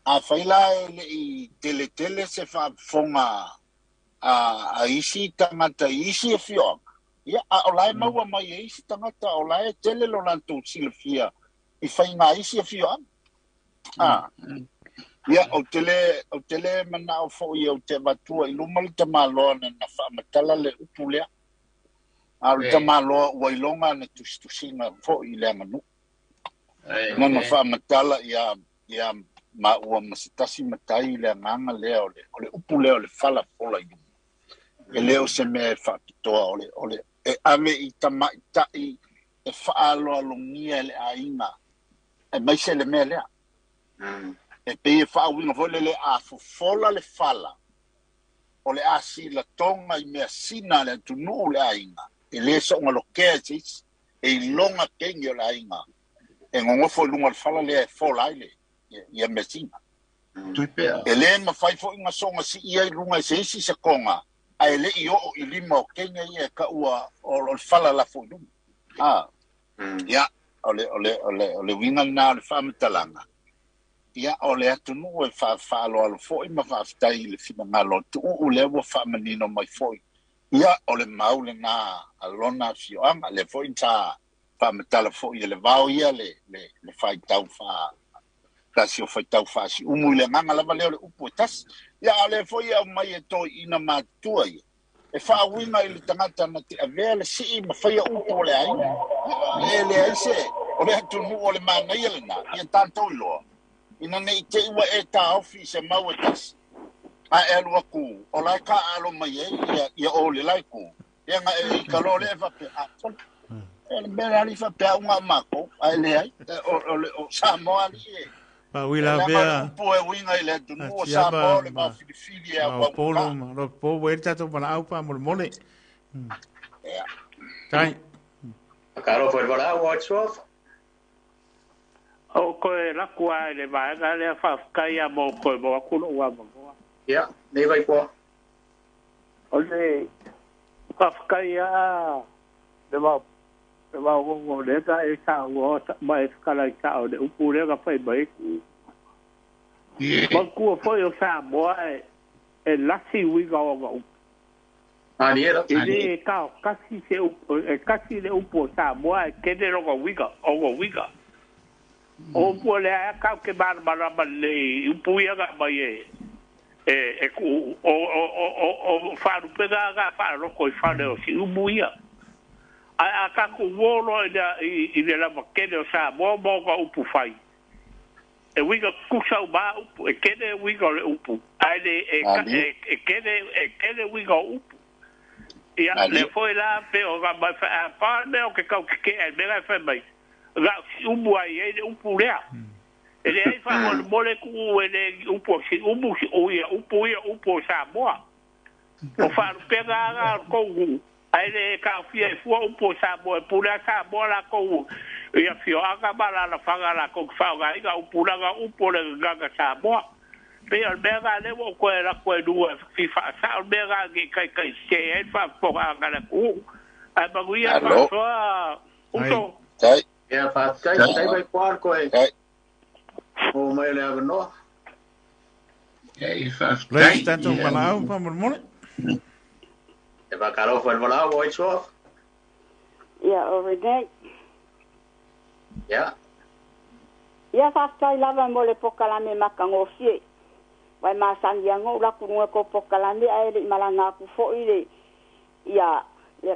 C: A whaila e le i tele tele se whafonga a isi tangata isi e fioanga. Ia, a o la e maua mai e isi tangata o la e tele lo lantou silafia i whainga isi e fioanga. Ia, o tele mana o fo i o te matua i luma le tamaloa na na whaamatala le upu lea. A le tamaloa ua ilonga na tusitusinga fo i le anganu. Nana whaamatala ia ma ua masitasi matai le anganga lea o le upu lea o le fala fola i luma. E leo se mea e whaapitoa o le e ave i tamaitai e whaaloalongia e le ainga e maise le mea lea. E pei e whaawinga fo le a fofola le fala o le a sila tonga i mea sina le atunuu le ainga. E le soonga lokea e seisi e ilonga kengi o le ainga. E ngongofo i lunga le fala lea e fola ai le ia mea sina. E le mawhai fo inga songa si ia i lunga i se isi se konga a e le i oo i lima o kenya ia e ka ua o le fala la fo i lunga. Ia, o le winga na o le whaamatalanga. Ia, o le atunuu e whaaloalo foi ma whaaftai i le finagalo tuuu lea ua whaamanino mai foi. Ia, o le maule na alona fioanga, le foi nta whaamatala foi e le vao ia le whaitau wha tasi o whaitau whaasi umu i le nganga lava leo le upu e tasi. Ia, o le foi au mai e toi ina mātua ia. E whaawinga i le tangata na te avea le sii ma whaia upu o le aina. E le aise, o le atunu o le manaia le nā, ia tātou iloa. Ina nei te iwa e tā ofi se mau e tasi. A e alu aku, o lai ka alo mai e ia o le lai ku. Ia nga e i kalo le e whape, a tole. E le mea ali whape a unga mako, a e le ai, o Samoa ali e.
D: Pa wila pea.
C: Upu e winga i le atunu o Samoa le mawhiliwhili e au
D: polo ma lo po we tatou pala pa mo mole.
C: Ia.
D: Tai.
B: Karo foi bala o tsof.
F: O koe lakua e le vaega lea faafetai ia mo koe mo aku lou avanoa.
B: Ia, nei vai po.
F: O le faafetai a le vao le vao le ta e sa ua ma e whakala i sao le upu lea ka whai mai ku. Ma kua foi o Samoa e lasi uiga o nga upu.
B: E
F: le kao kasi se upu, e kasi le upu o Samoa e kene roga uiga, o nga uiga. O upu o lea kau ke malamalama lelei i upu ia ga mai e ku o faalupega aga faaloko i fale o siumu ia. Ae a tatou uō loa i le lava kele o Samoa ma ona upu fai. E uiga tutusa uma lava upu, e tele uiga o le upu, ae le e tele uiga o upu. Ia, lea foi la pei ona aumai a pau lava le mea ou te tau tete'e ai i le mea la e fai mai, na o siumu lava e i ai le upu lea. E leai faamolemole tuu e le ni upu o siumu, ia upu ia o upu o Samoa. O faalupega lava na o le tou nuu, ae le taofia ai fua upu o Samoa, e pule lava Samoa latou i afioaga ma alaalafaga latou te faaaogaina upu leaga o upu o le gagana Samoa. E pei o le mea lena lea ua ou toe alu atu ai i luga e fia faasao le mea lena ne i taitaisese ai le faafofogaaga a le atunuu. Ae manuia le faasoa uso.
B: Ia, faafetai, faafetai mai koa le toe maua mai o le avanoa.
A: Ia, faafetai.
D: Lei tatou valaau faamolemole.
B: E faatalofa i le valaau o ai soa.
H: Ia, o Renee.
B: Ia.
H: Ia, faafetai lava mo le polokalame matagofie. Uae masani ia ou laku luga ko polokalame ae le i malaga atu foi le ia le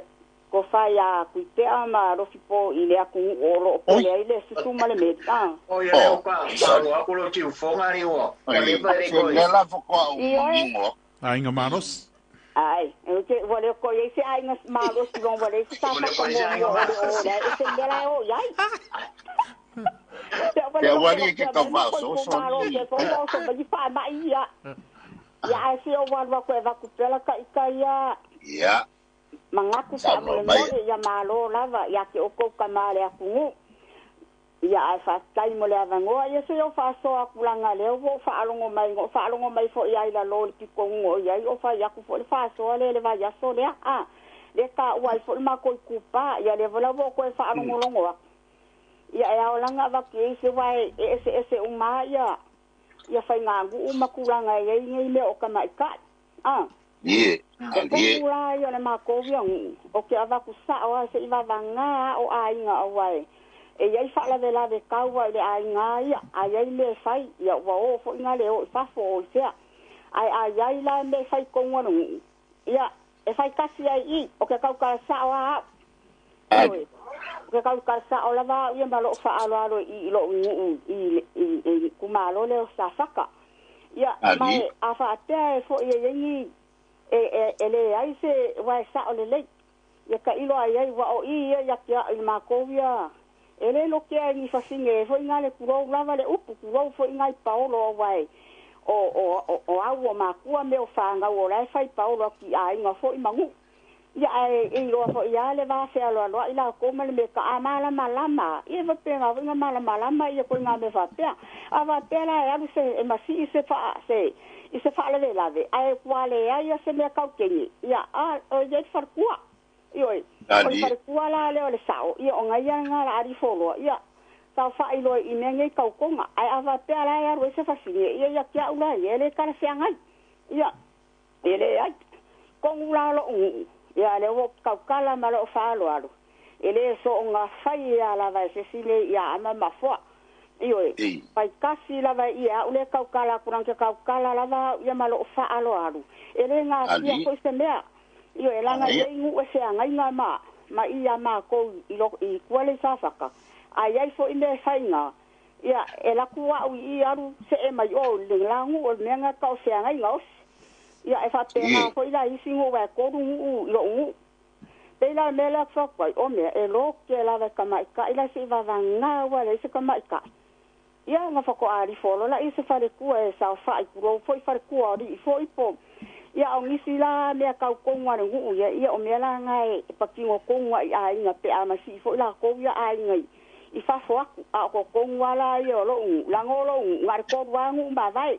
H: tofa ia Tuipea ma Alofipo i le atunuu o lo o pele ai le susu ma le meli. A.
B: O ia lea ua faalogo atu lou tiufoga ni ua leva e le i toe.
C: Lea la faatoa ou manino atu.
D: Aiga malosi.
H: Ai, ua le toe i ai se aiga malosi loa ua leai se sa whakamoa o le o le e se mea la e o i ai.
C: Te awari e ke tau faasoso
H: ni. Te wha mai wha mai ia. Ia ai se o walu aku e vaku pela ka ika ia.
C: Ia.
H: Mangaku faamolemole ia malo lava ia te outou tama le atunuu. Ia ae faafetai mo le avanoa ia se o faasoa atu laga lea ua ou faalogo mai na ou faalogo mai foi lava i lalo i le pitonuga o i ai o fai atu foi le faasoa lea i le vaiaso lea a lea taua ai foi le matou itupa ia lea foi la ua ou toe faalogologo atu ia e ao laga avatu i ai se aua e eseese uma lava ia faiganuu ma tulaga e i ai nei mea o tamaitai a
C: Ie,
H: E
C: alie.
H: kohu la ia o le matou ia nuu, o ke avatu sao lava se i vavaga a o aiga aua e i ai faalavelave taua i le aiga ia, a i ai mea e fai, ia ua o foi na le o i fafo o i fea. Ae a i ai la mea e fai i totonu o le nuu, ia e fai kasi ai i i, o ke tautala sao lava au.
C: Ali.
H: Ioe, o ke tautala sao lava au ia ma lou faaaloalo i i i lou nuu i i le itumalo lea o Safata. Ia, ma
C: Ali.
H: e a faapea e foi e i ai ni e leai se uae sao lelei. Ia tailo ai ai, ua o i ia ia te au i le matou ia, e le lotea e ni fafine foi na le tulou lava le upu, tulou foi na i paolo aua e o au o makua mea o fanau o la e fai paolo atu i aiga foi ma nuu. Ia ae e iloa foi lava le va fealoaloai latou ma le mea ka a malamalama. Ia e faapena foi na malamalama ia koiga mea faapea. A faapea la e alu se e masii se faa se i se faalavelave ae ua leai lava se mea kautene, ia a o i ai le falekua. Ioe, o le
C: Ali.
H: falekua la lea o le sao, ia o gaia lena la alifoloa, ia saofa'i loa i mea nei tautoga. Ae a faapea la e alu ai se fasine, ia ia te au la ia, e le talafeagai. Ia, e leai. Tonu la lo'u nuu, ia lea ua ou tautala ma lou faaaloalo, e le soona fai lava lava e se isi nei ia ama mafoa. Ioe,
C: Ei.
H: faitasi lava i au le tautala atu leaga ke tautala lava au ia ma lou faaaloalo, e le gatia
C: Ali.
H: foi se mea. Ioe, leaga e
C: Ali.
H: i ai nuu e feagaiga ma ma i ia matou i lo i tua le i Safata, a i ai foi mea e faiga, ia e alu atu au i i alu see mai o i le la nuu o le mea lena e tau o feagaiga osi. Ia e faapena
C: Ie.
H: foi la i isi nuu aua e tolu nuu i lou nuu. Pei la o le mea lea fai atu ai, o mea, e lote lava e tamaitai la se i vavaga ua leai se tamaitai. Ia ona faatoa alifo loa lea i se faletua e saofai, tulou foi faletua o alii foi po. Ia o nisi la mea tau tonu a le nuu ia, ia o mea la na e patino tonu lava i aiga pe a masii foi latou ia aiga i fafo atu. A o totonu lava la ia o lou nuu, leaga o lou nuu, na o le tolu lava nuu mavae.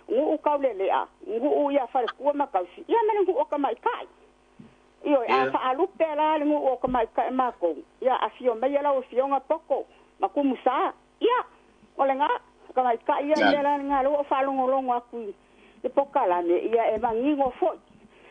H: Nuu taulelea, nuu ia faletua ma tausi, ia ma le nuu o tamaitai. Ioe, a faalupe la le nuu o tamaitai matou, ia afio mai lau afioga Poko ma Kumusa, ia, o lena, tamaitai ia mea
C: Ali.
H: la lena lea ua ou faalogologo atu i le polokalame, ia e manino foi,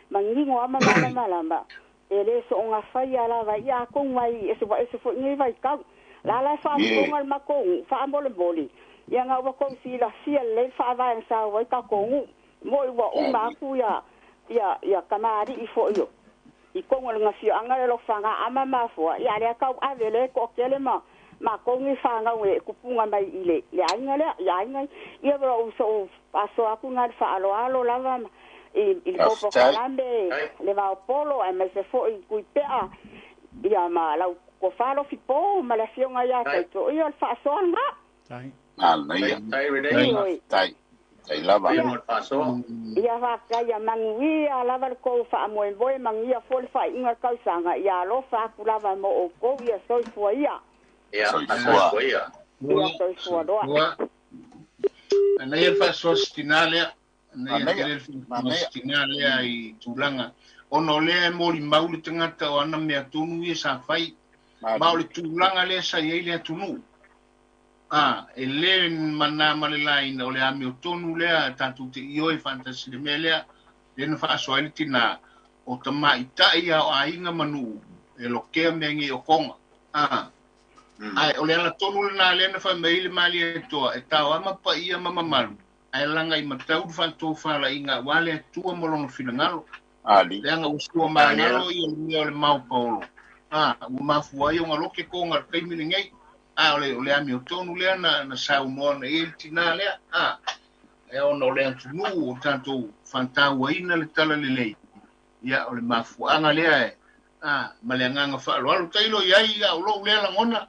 H: manino lava ma malamalama, e le soona faia lava, ia atonu ai ese ua ese foi nei vaitau. La la faafofoga le makou gu'u faamolemole ia ga ua kou silafia lelei le faavae na sau ai takou gu'u mo'i ua uma aku ia ia ia kamali'i fo'i o i koga o le gafio'aga le alofaga ama mafua ia lea tau ave le to'atele ma matou ni fanau e kupuga mai i le le aiga lea i aiga ia ua so'u faasoa atu na le faaaloalo lava i le polokalame le vaopolo aemaise fo'i Tuipea ia ma lau tofa Lofipo ma le afioga ia Taito ia o le faasoa lena.
C: Tai. Tai lava.
H: Ia faafetai ia manuia lava le tou faamoemoe manuia foi le faaiuga o le tausaga ia alofa atu lava mo outou ia soifua ia.
B: Ia soifua ia.
H: Ia soifua loa.
A: Anaia le faasoa se tinā lea. Anaia tele le faasoa se tinā lea i tulaga. Ona o lea e molimau le tagata o ana mea tonu ia sa fai. Ma o le tulaga lea sa i ai le atunuu. A, e le manā ma le laina o le amiotonu lea tatou te ioe faatasi i le mea lea, lea na faasoa ai le tinā, o tamaitai a o aiga ma nuu e lokea mea nei o koga. A, ae o le ala tonu lenā lea na fai mai ai le Malietoa, e taoama paia ma mamalu, ae laga i matau le faatofalaiga aua le Atua ma lona finagalo. Leaga ua sua magalo ia le mea o le maopaolo, a, ua mafua ai ona loke koga i le taimi lenei. A, o le amiotonu lea na saunoa nei ai le tinā lea, a, e ona o le atunuu o tatou faatauaina le talalelei, ia, o le mafuaaga lea e, a, ma le agaga faaaloalo. Tailo i ai, a o lou lea lagona.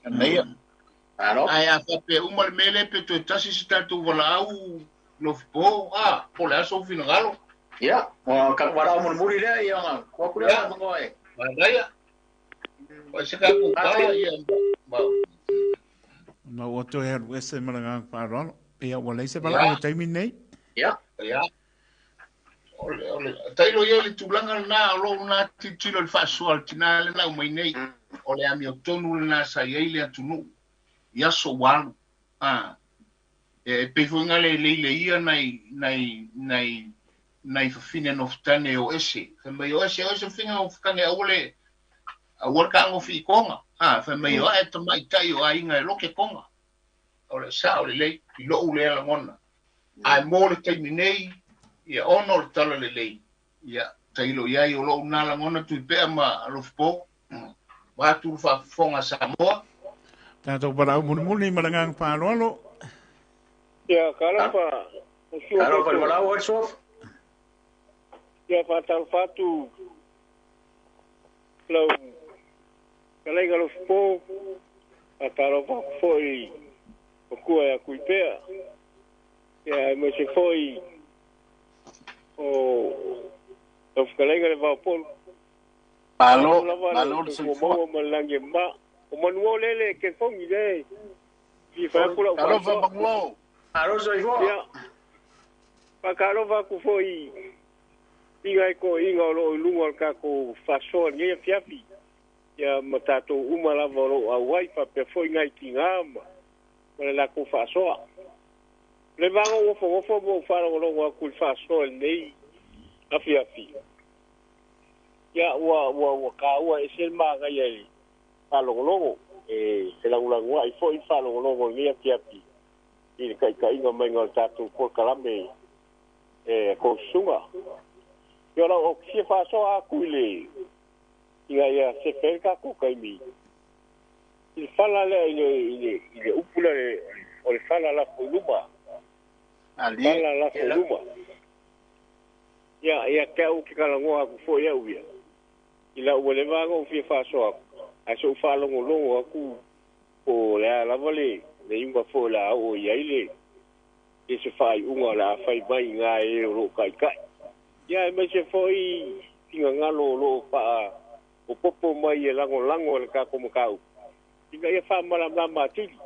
A: Ae a faapea uma le mea lea pe toe tasi se tatou valaau Lofipo, a, po o le a sou finagalo.
B: Ia, o ka valaau mulimuli lea, ia, ona tuu atu lea avanoa e.
A: Manaia. O se tatou tala, ia, ma.
D: Na ua toe alu ese ma le agaga faaaloalo. Ia, ua leai se valaau i le taimi lenei.
B: Ia.
A: Ia. O le, o le, tailo ia i le tulaga lena, o lou lena tilotilo i le faasoa a le tinā lea na aumai nei. O le amiotonu lena sa i ai le atunuu i aso ua alu. A, e pei foi na le leile ia nai, nai, nai, nai fafine nofotane o ese. Fai mai o ese, o ese fafine nofotane aua le, aua le tagofi i koga. A, fai mai o ae tamaitai o aiga e loke koga. O le sao lelei, i lou lea lagona. Ae mo le taimi nei, ia ona o le talalelei, ia tailo i ai o lou nā lagona Tuipea ma Alofipo, ma atu le faafofoga a Samoa.
D: Tatou valaau mulimuli ma le agaga faaaloalo.
I: Ia, talofa, o sua
B: Talofa le valaau ai le Suafa.
I: Ia, faatalofa atu lau fetalaiga Lofipo, faatalofa atu foi matua ia Tuipea, ia aemaise foi o lau fetalaiga le Vaopolo.
C: Malo,
I: lava
C: malo
I: le
C: le
I: soifua
C: soifua.
I: maua ma le lagi e mama. O manuo lele e telefoni le fia fai atu lau
C: Talofa
I: faasoa.
C: manuo.
B: Malo soifua.
I: Ia, faatalofa atu foi i nai toeaiina o loo i luga o le tatou faasoa i lenei afiafi. Ia ma tatou uma lava o loo auai faapea foi nai tinā ma le latou faasoa. O le vaga ou nofonofo ma ou faalogologo atu i le faasoa i lenei afiafi. Ia ua ua ua taua ese le manaia i le faalogologo e felagolagoa'i foi le faalogologo i lenei afiafi i le taitaiga maiga o le tatou polokalame e kou susuga. Ia o lau ou te fia faasoa atu i le ina ia sefe ai le tatou taimi i le fala lea i le i le i le upu lea o le fala lafo i luma. Fala lafo i luma. Ia ia te au ou te talanoa atu foi au ia i lau ua leva ona ou fia faasoa atu ae so'u faalogologo atu po o le a lava le le iuga foi o le a oo i ai le i se faaiuga o le a fai mai i gā e o loo taitai. Ia aemaise foi finagalo o loo faapopopo mai e lagolago i le tatou mataupu ina ia faamalamalama atili.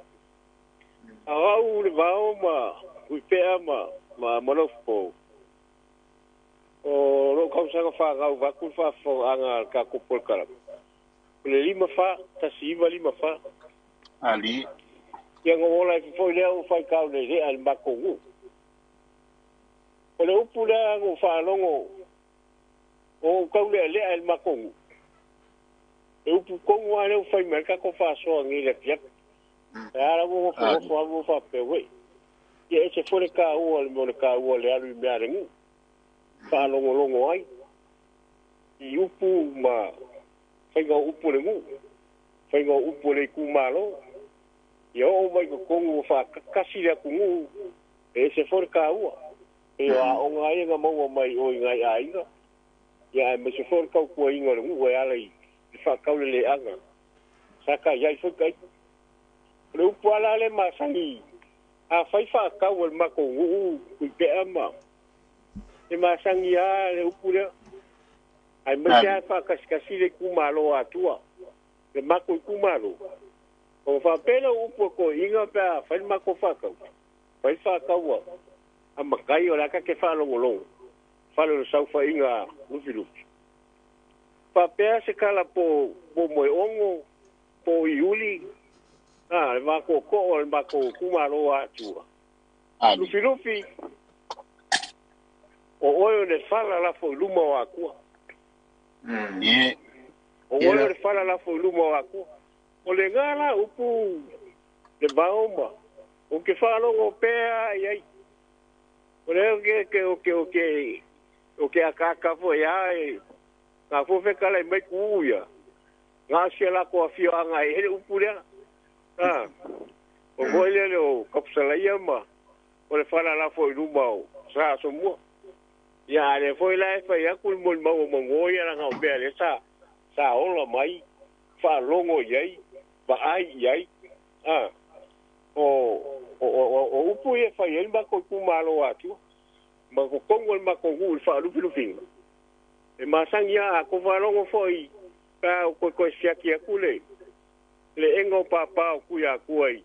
I: A o au le vao ma Tuipea ma ma Lofipo, o lou tausaga fanau vaeatu le faafofogaaga a le tatou polokalame, o le 54 1954.
C: Ali.
I: Ia na ou ola ai foi lea ua faitau lelea i le matou nuu. O le upu lea na ou faalogo o ou taulealea i le matou nuu. E upu kongu a leu fai mai ka ko faasoa nei le afiafi. E ala ua gofogofo alu ua faapea ueʻi. Ia ese foi le kāua le mea o le kāua le alu i mea a le nuu. Faalogologo ai i upu ma faiga o upu o le nuu, faiga o upu o le itumalo. Ia oo mai i totonu ua faakasi le atunuu e ese foi le kāua. Pei o aoga ai na maua mai o i nai aiga. Ia aemaise foi o le tautuaina o le nuu e ala i le faatauleleaga. Sa taiai foi taita. O le upu ala le masani a fai faatau e le matou nuu Tuipea ma e masani a le upu lea. Aemaise a faakasikasi le itumalo Atua, le matou itumalo. O faapea le upu e toeaiina pe a fai le matou faatau. Fai faatau a matai o le a ta te faalogologo. Fale o le saofaiga Lufilufi. Faapea se tala po Moeono, po Iuli, le vatootoo o le matou itumalo Atua. Lufilufi, o oe o le fala lafo i luma o Atua. O oe o le fala lafo i luma o Atua. O le ngā la upu le vao ma, o ke whaalogo pea i ai. O le o ke akaka fo ia e, ngā fo kala i mai ku ia. Ngā sia la ko afio anga e hele upu lea. O foi le o kapusalaia ma, o le fala lafo i luma o sa asomua. Ia ale foi la e fai aku le mo mau o mangoia la ngā o mea le sa ola mai, whaalongo i ai, vaai i ai. O upu ia fai ai mako i kumalo atua. Ma ko kongo le mako ngu i whaalufilufinga. E masangi a ko whaalongo foi pa o koe siaki aku le enga o pāpā o kui akua i.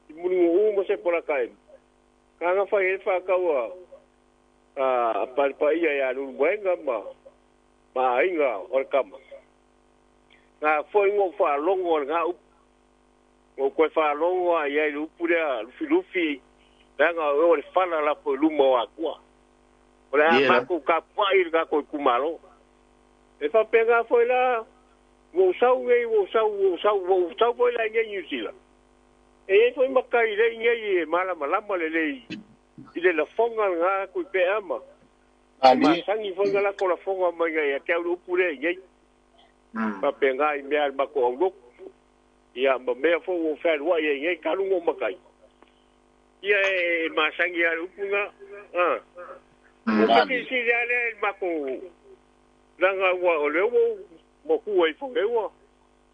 I: I muningo u ma se poraka e. Ka ngā whai e whakaua a paripaia ia lulu muenga ma ainga o le kama. Ngā foi ngō whaalongo o le ngā upu. Ngō koe whaalongo a iai le upu lea lufilufi leaga o le fala lafo i luma o Atua. O le a mākou ka puai le kākou itumalo. E faapena foi la ua ou sau nei ua ou sau foi la i nei New Zealand. E iai foi makai lei nei e malamalama lelei i le lafoga lagā Tuipea ma. Masangi foi nga lako lafoga mai ngai ia te au le upu lea i nei. Faapena i mea a le matou aulotu. Ia ma mea foi ua ou fealuai ai nei taluga o makai. Ia e masangi a le upu na. O pakisili a lea i le matou langa ua o le ua matua i fo ua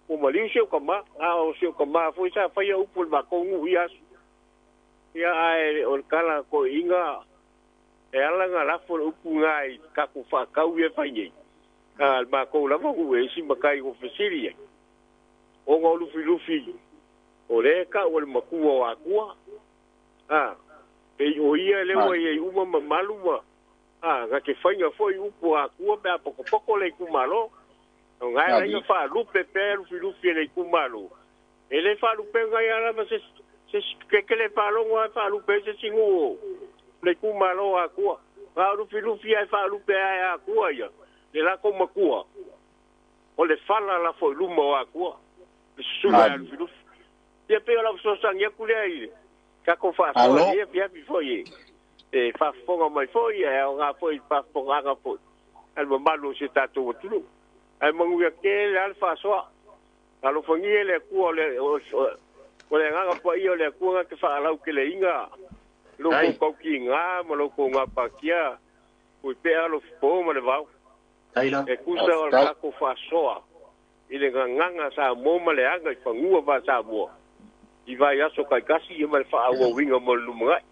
I: ua maliu si o kama. A o si o kama foi sa faia upu le matou nuu i aso. Ia ae o le kala ko inga e ala ngā lafo le upu ngā i kakou whakau ia fai nei. A le matou lava nuu e isi makai o fesili ai. O ngā lufilufi o le ka o le makua o Atua. Pei o ia le ua ia i uma mamalu ma ngā te whainga foi upu Atua pe a pokopoko le itumalo. O ngai la inga whaalupe pe lufilufi e le itumalo. E le whaalupe ngai ala ma se kekele whaalongo ai whaalupe se singu o le itumalo Atua. Ngā lufilufi ai whaalupe ai Atua ia. Le lako makua. O le whala la fo i luma o Atua. Le susuga a lufilufi. Ia pe o la fesoasoani aku lea i le kako faasoa ia fiafi foi e faafofoga mai foi e aoga foi i faafofogaaga foi a le mamalu o se tatou atunuu. Ae manuia tele a le faasoa. Alofagia le Atua o le agaga paia o le Atua na te faaalauteleiga lo kou tautigā ma lo kou gapatia Tuipea alofipo ma le vao. E tusa o le tatou faasoa i le gagaga Samoa ma le aga i fagua faa-Samoa. I vai aso kaikasi ia ma le faaauauina mo le lumanai.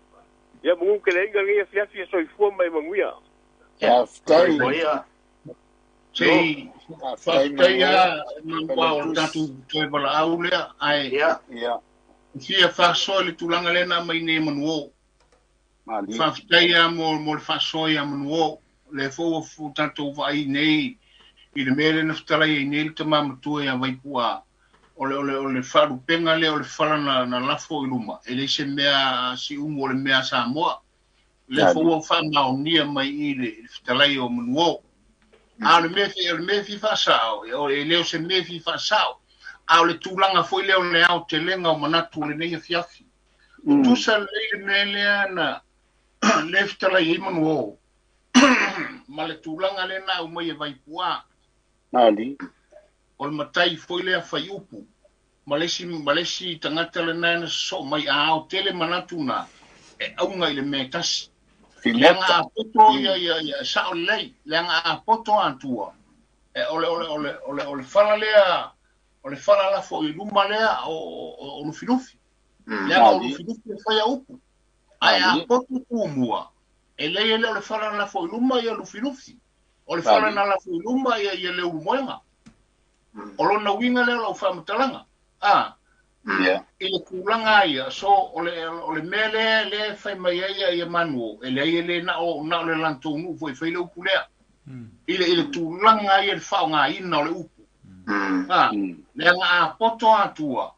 I: Ia manu keleiga lenei afiafi e soifua ma e manuia.
C: Faafetai.
A: Sei faafetai a maua o le tatou toe valaau lea ae fia faasoa i le tulaga lea na aumai nei e Manuo. Faafetai a mo le faasoa ia Manuo. Le foi ua tatou vaai nei i le mea lea na fetalai ai nei le tama matua ia Vaipua. O le faalupega lea o le fala na lafo i luma. E le se mea si umu o le mea Samoa. Le foi ua faamaonia mai i le fetalai o Manuo. A o le mea o le mea fi faasao, o e le o se mea fi faasao. A o le tulaga foi lea o le aotelega o manatu o lenei afiafi. Tusa lelei le mea lea na le fetalai ai manu o ma le tulaga lea na aumai e Vaipuā.
C: Ali.
A: O le matai foi lea faiupu ma le isi tagata lena na sosoo mai a aotele manatu na e auga i le mea e tasi. Leaga a poto ia sao lelei, leaga a poto atua e o le fala lea, o le fala lafo i luma lea o Lufilufi. Leaga o Lufilufi e faia upu. Ae a poto tumua, e lei ele o le fala lafo i luma ia Lufilufi. O le fala na lafo i luma ia Leulumoega. O lona uiga lea o lau faamatalaga. I le tulaga ia, so o le mea lea lea fai mai ai ia manu, e leai e le na o le latou nuu foi fai le upu lea. I le tulaga ia le faaaogaina o le upu. Leaga a poto atua,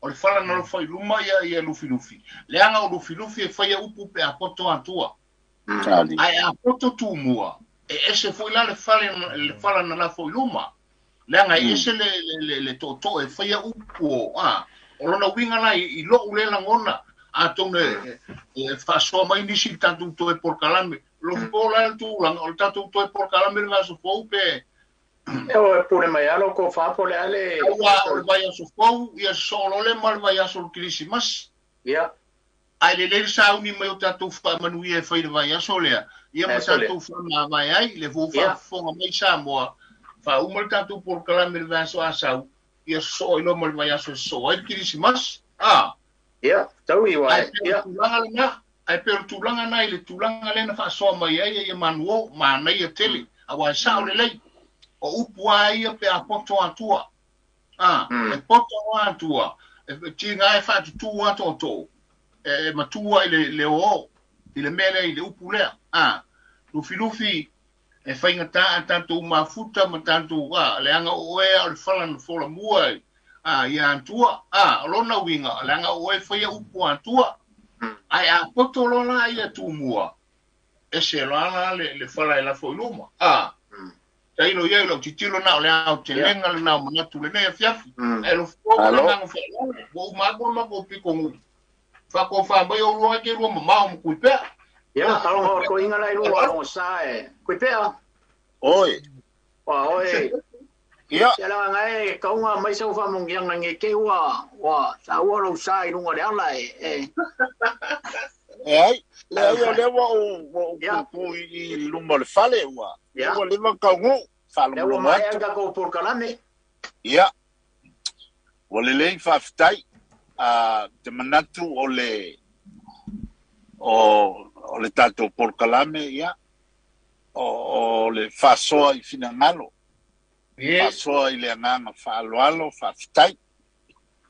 A: o le fala na lofa i luma ia Lufilufi. Leaga o Lufilufi e faia upu pe a poto atua. Ae a poto tumua, e ese foi la le fala na lafo i luma. Leaga e ese le tootoo e faia upu o, o lona uiga la i lou le lagona, atonu e faasoa mai nisi i le tatou toe polokalame. Lofu po la le tulaga, o le tatou toe polokalame le vaiaso fou pe...
B: E o e pule mai alo ko faapo le ale...
A: Aua o le vaiaso fou, ia sosoo loa le ma le vaiaso o le Kerisimasi.
B: Ia.
A: Ae lelei le sauni mai o tatou faamanuia e fai le vaiaso lea, ia ma tatou faamavae ai, le fou faafofoga mai Samoa, faauma le tatou polokalame le vaiaso a sau, ia sosoo ai loa ma le vaiaso e sosoo ai le Kerisimasi.
B: Ia, taui uae.
A: Ae pei o le tulaga lena, ae pei o le tulaga na i le tulaga lea na faasoa mai ai ia manu o, manaia tele, aua e sao lelei. O upu a ia pe a poto atua. E poto atua, e tiga e faatutu atoatoo, e matua i le o, i le mea lea i le upu lea. Lufilufi, e faigata a tatou mafuta ma tatou, leaga o oe o le fala na fola mua ia atua. O lona uiga, leaga o oe faia upu atua. Ae a poto loa la ia tumua, ese loa la le fala e lafo i luma. Tailo ia i lau titilo na o le aotelega lena o manatu lenei afiafi. Ae lo fofo le agaga faaaloalo, ua uma atu le matou pito faakofa mai o lua ke lua mamao ma Kuipea.
B: Ia, aloga o toinga la i lua aloga sa e Kuipea.
C: Oi.
B: Wa oi.
C: Ia.
B: Se la ngai kaunga mai sau faamogiaga nge ke ua wa sa ua lou sa i luga le ala e.
C: E ai, le ai o lea ua ou kuku i luma o le fale ua. Ua leva kaungu
B: faalogologo atu. Lea ua maea le tatou polokalame.
C: Ia. Ua lelei faafetai. Te manatu o le o le tatou polokalame ia o le faasoa i finagalo. Faasoa i le agaga faaaloalo faafetai.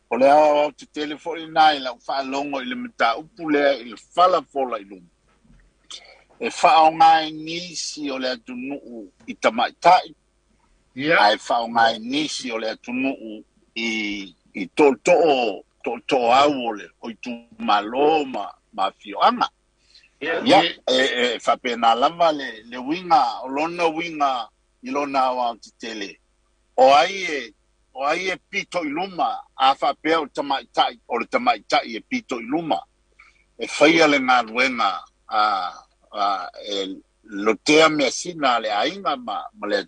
C: O le aoao tetele foi lena i lau faalogo i le mataupu lea i le fala fola i luma. E faaaoga e nisi o le atunuu i tamaitai, ae faaaoga e nisi o le atunuu i tootoo au o le o itumalo ma afioaga. Ia, e faapena lava le uiga, o lona uiga i lona aoao tetele. O ai e pito i luma, a faapea o tamaitai, o le tamaitai e pito i luma. E faia le galuega e lotea measina a le aiga ma le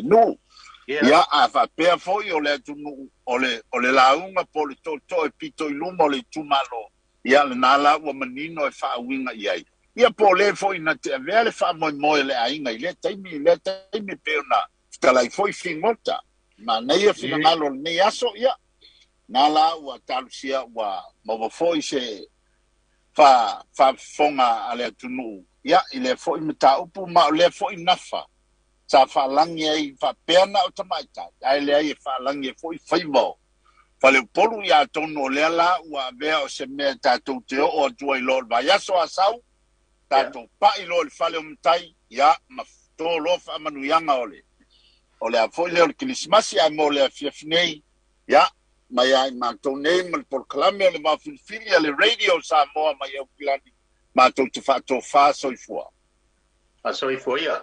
C: nuu. Ia, a faapea foi o le atunuu, o le lauga po o le tootoo e pito i luma o le itumalo, ia lena la ua manino e faauiga i ai. Ia po o le foi na te avea le faamoemoe o le aiga i lea taimi pe ona fetalai foi figota. Manaia finagalo o lenei aso, ia, na la ua talusia ua maua foi se faafofoga a le atunuu. Ia, i lea foi mataupu ma o lea foi nafa sa faalagi ai faapea na o tamaitai, ae leai e faalagi ai foi faiva o Faleupolu ia atonu o lea la ua avea o se mea tatou te oo atua i loa o le vaiaso a sau, tatou pai loa i le fale o matai, ia, ma tō loa faamanuiaga o le a foi lea o le Kerisimasi, ae mo le afiafi nei, ia, mai ai matou nei ma le polokalame o le vaofilifili a le Radio Samoa mai Aukilani, matou te faatofā soifua.
B: Soifua ia.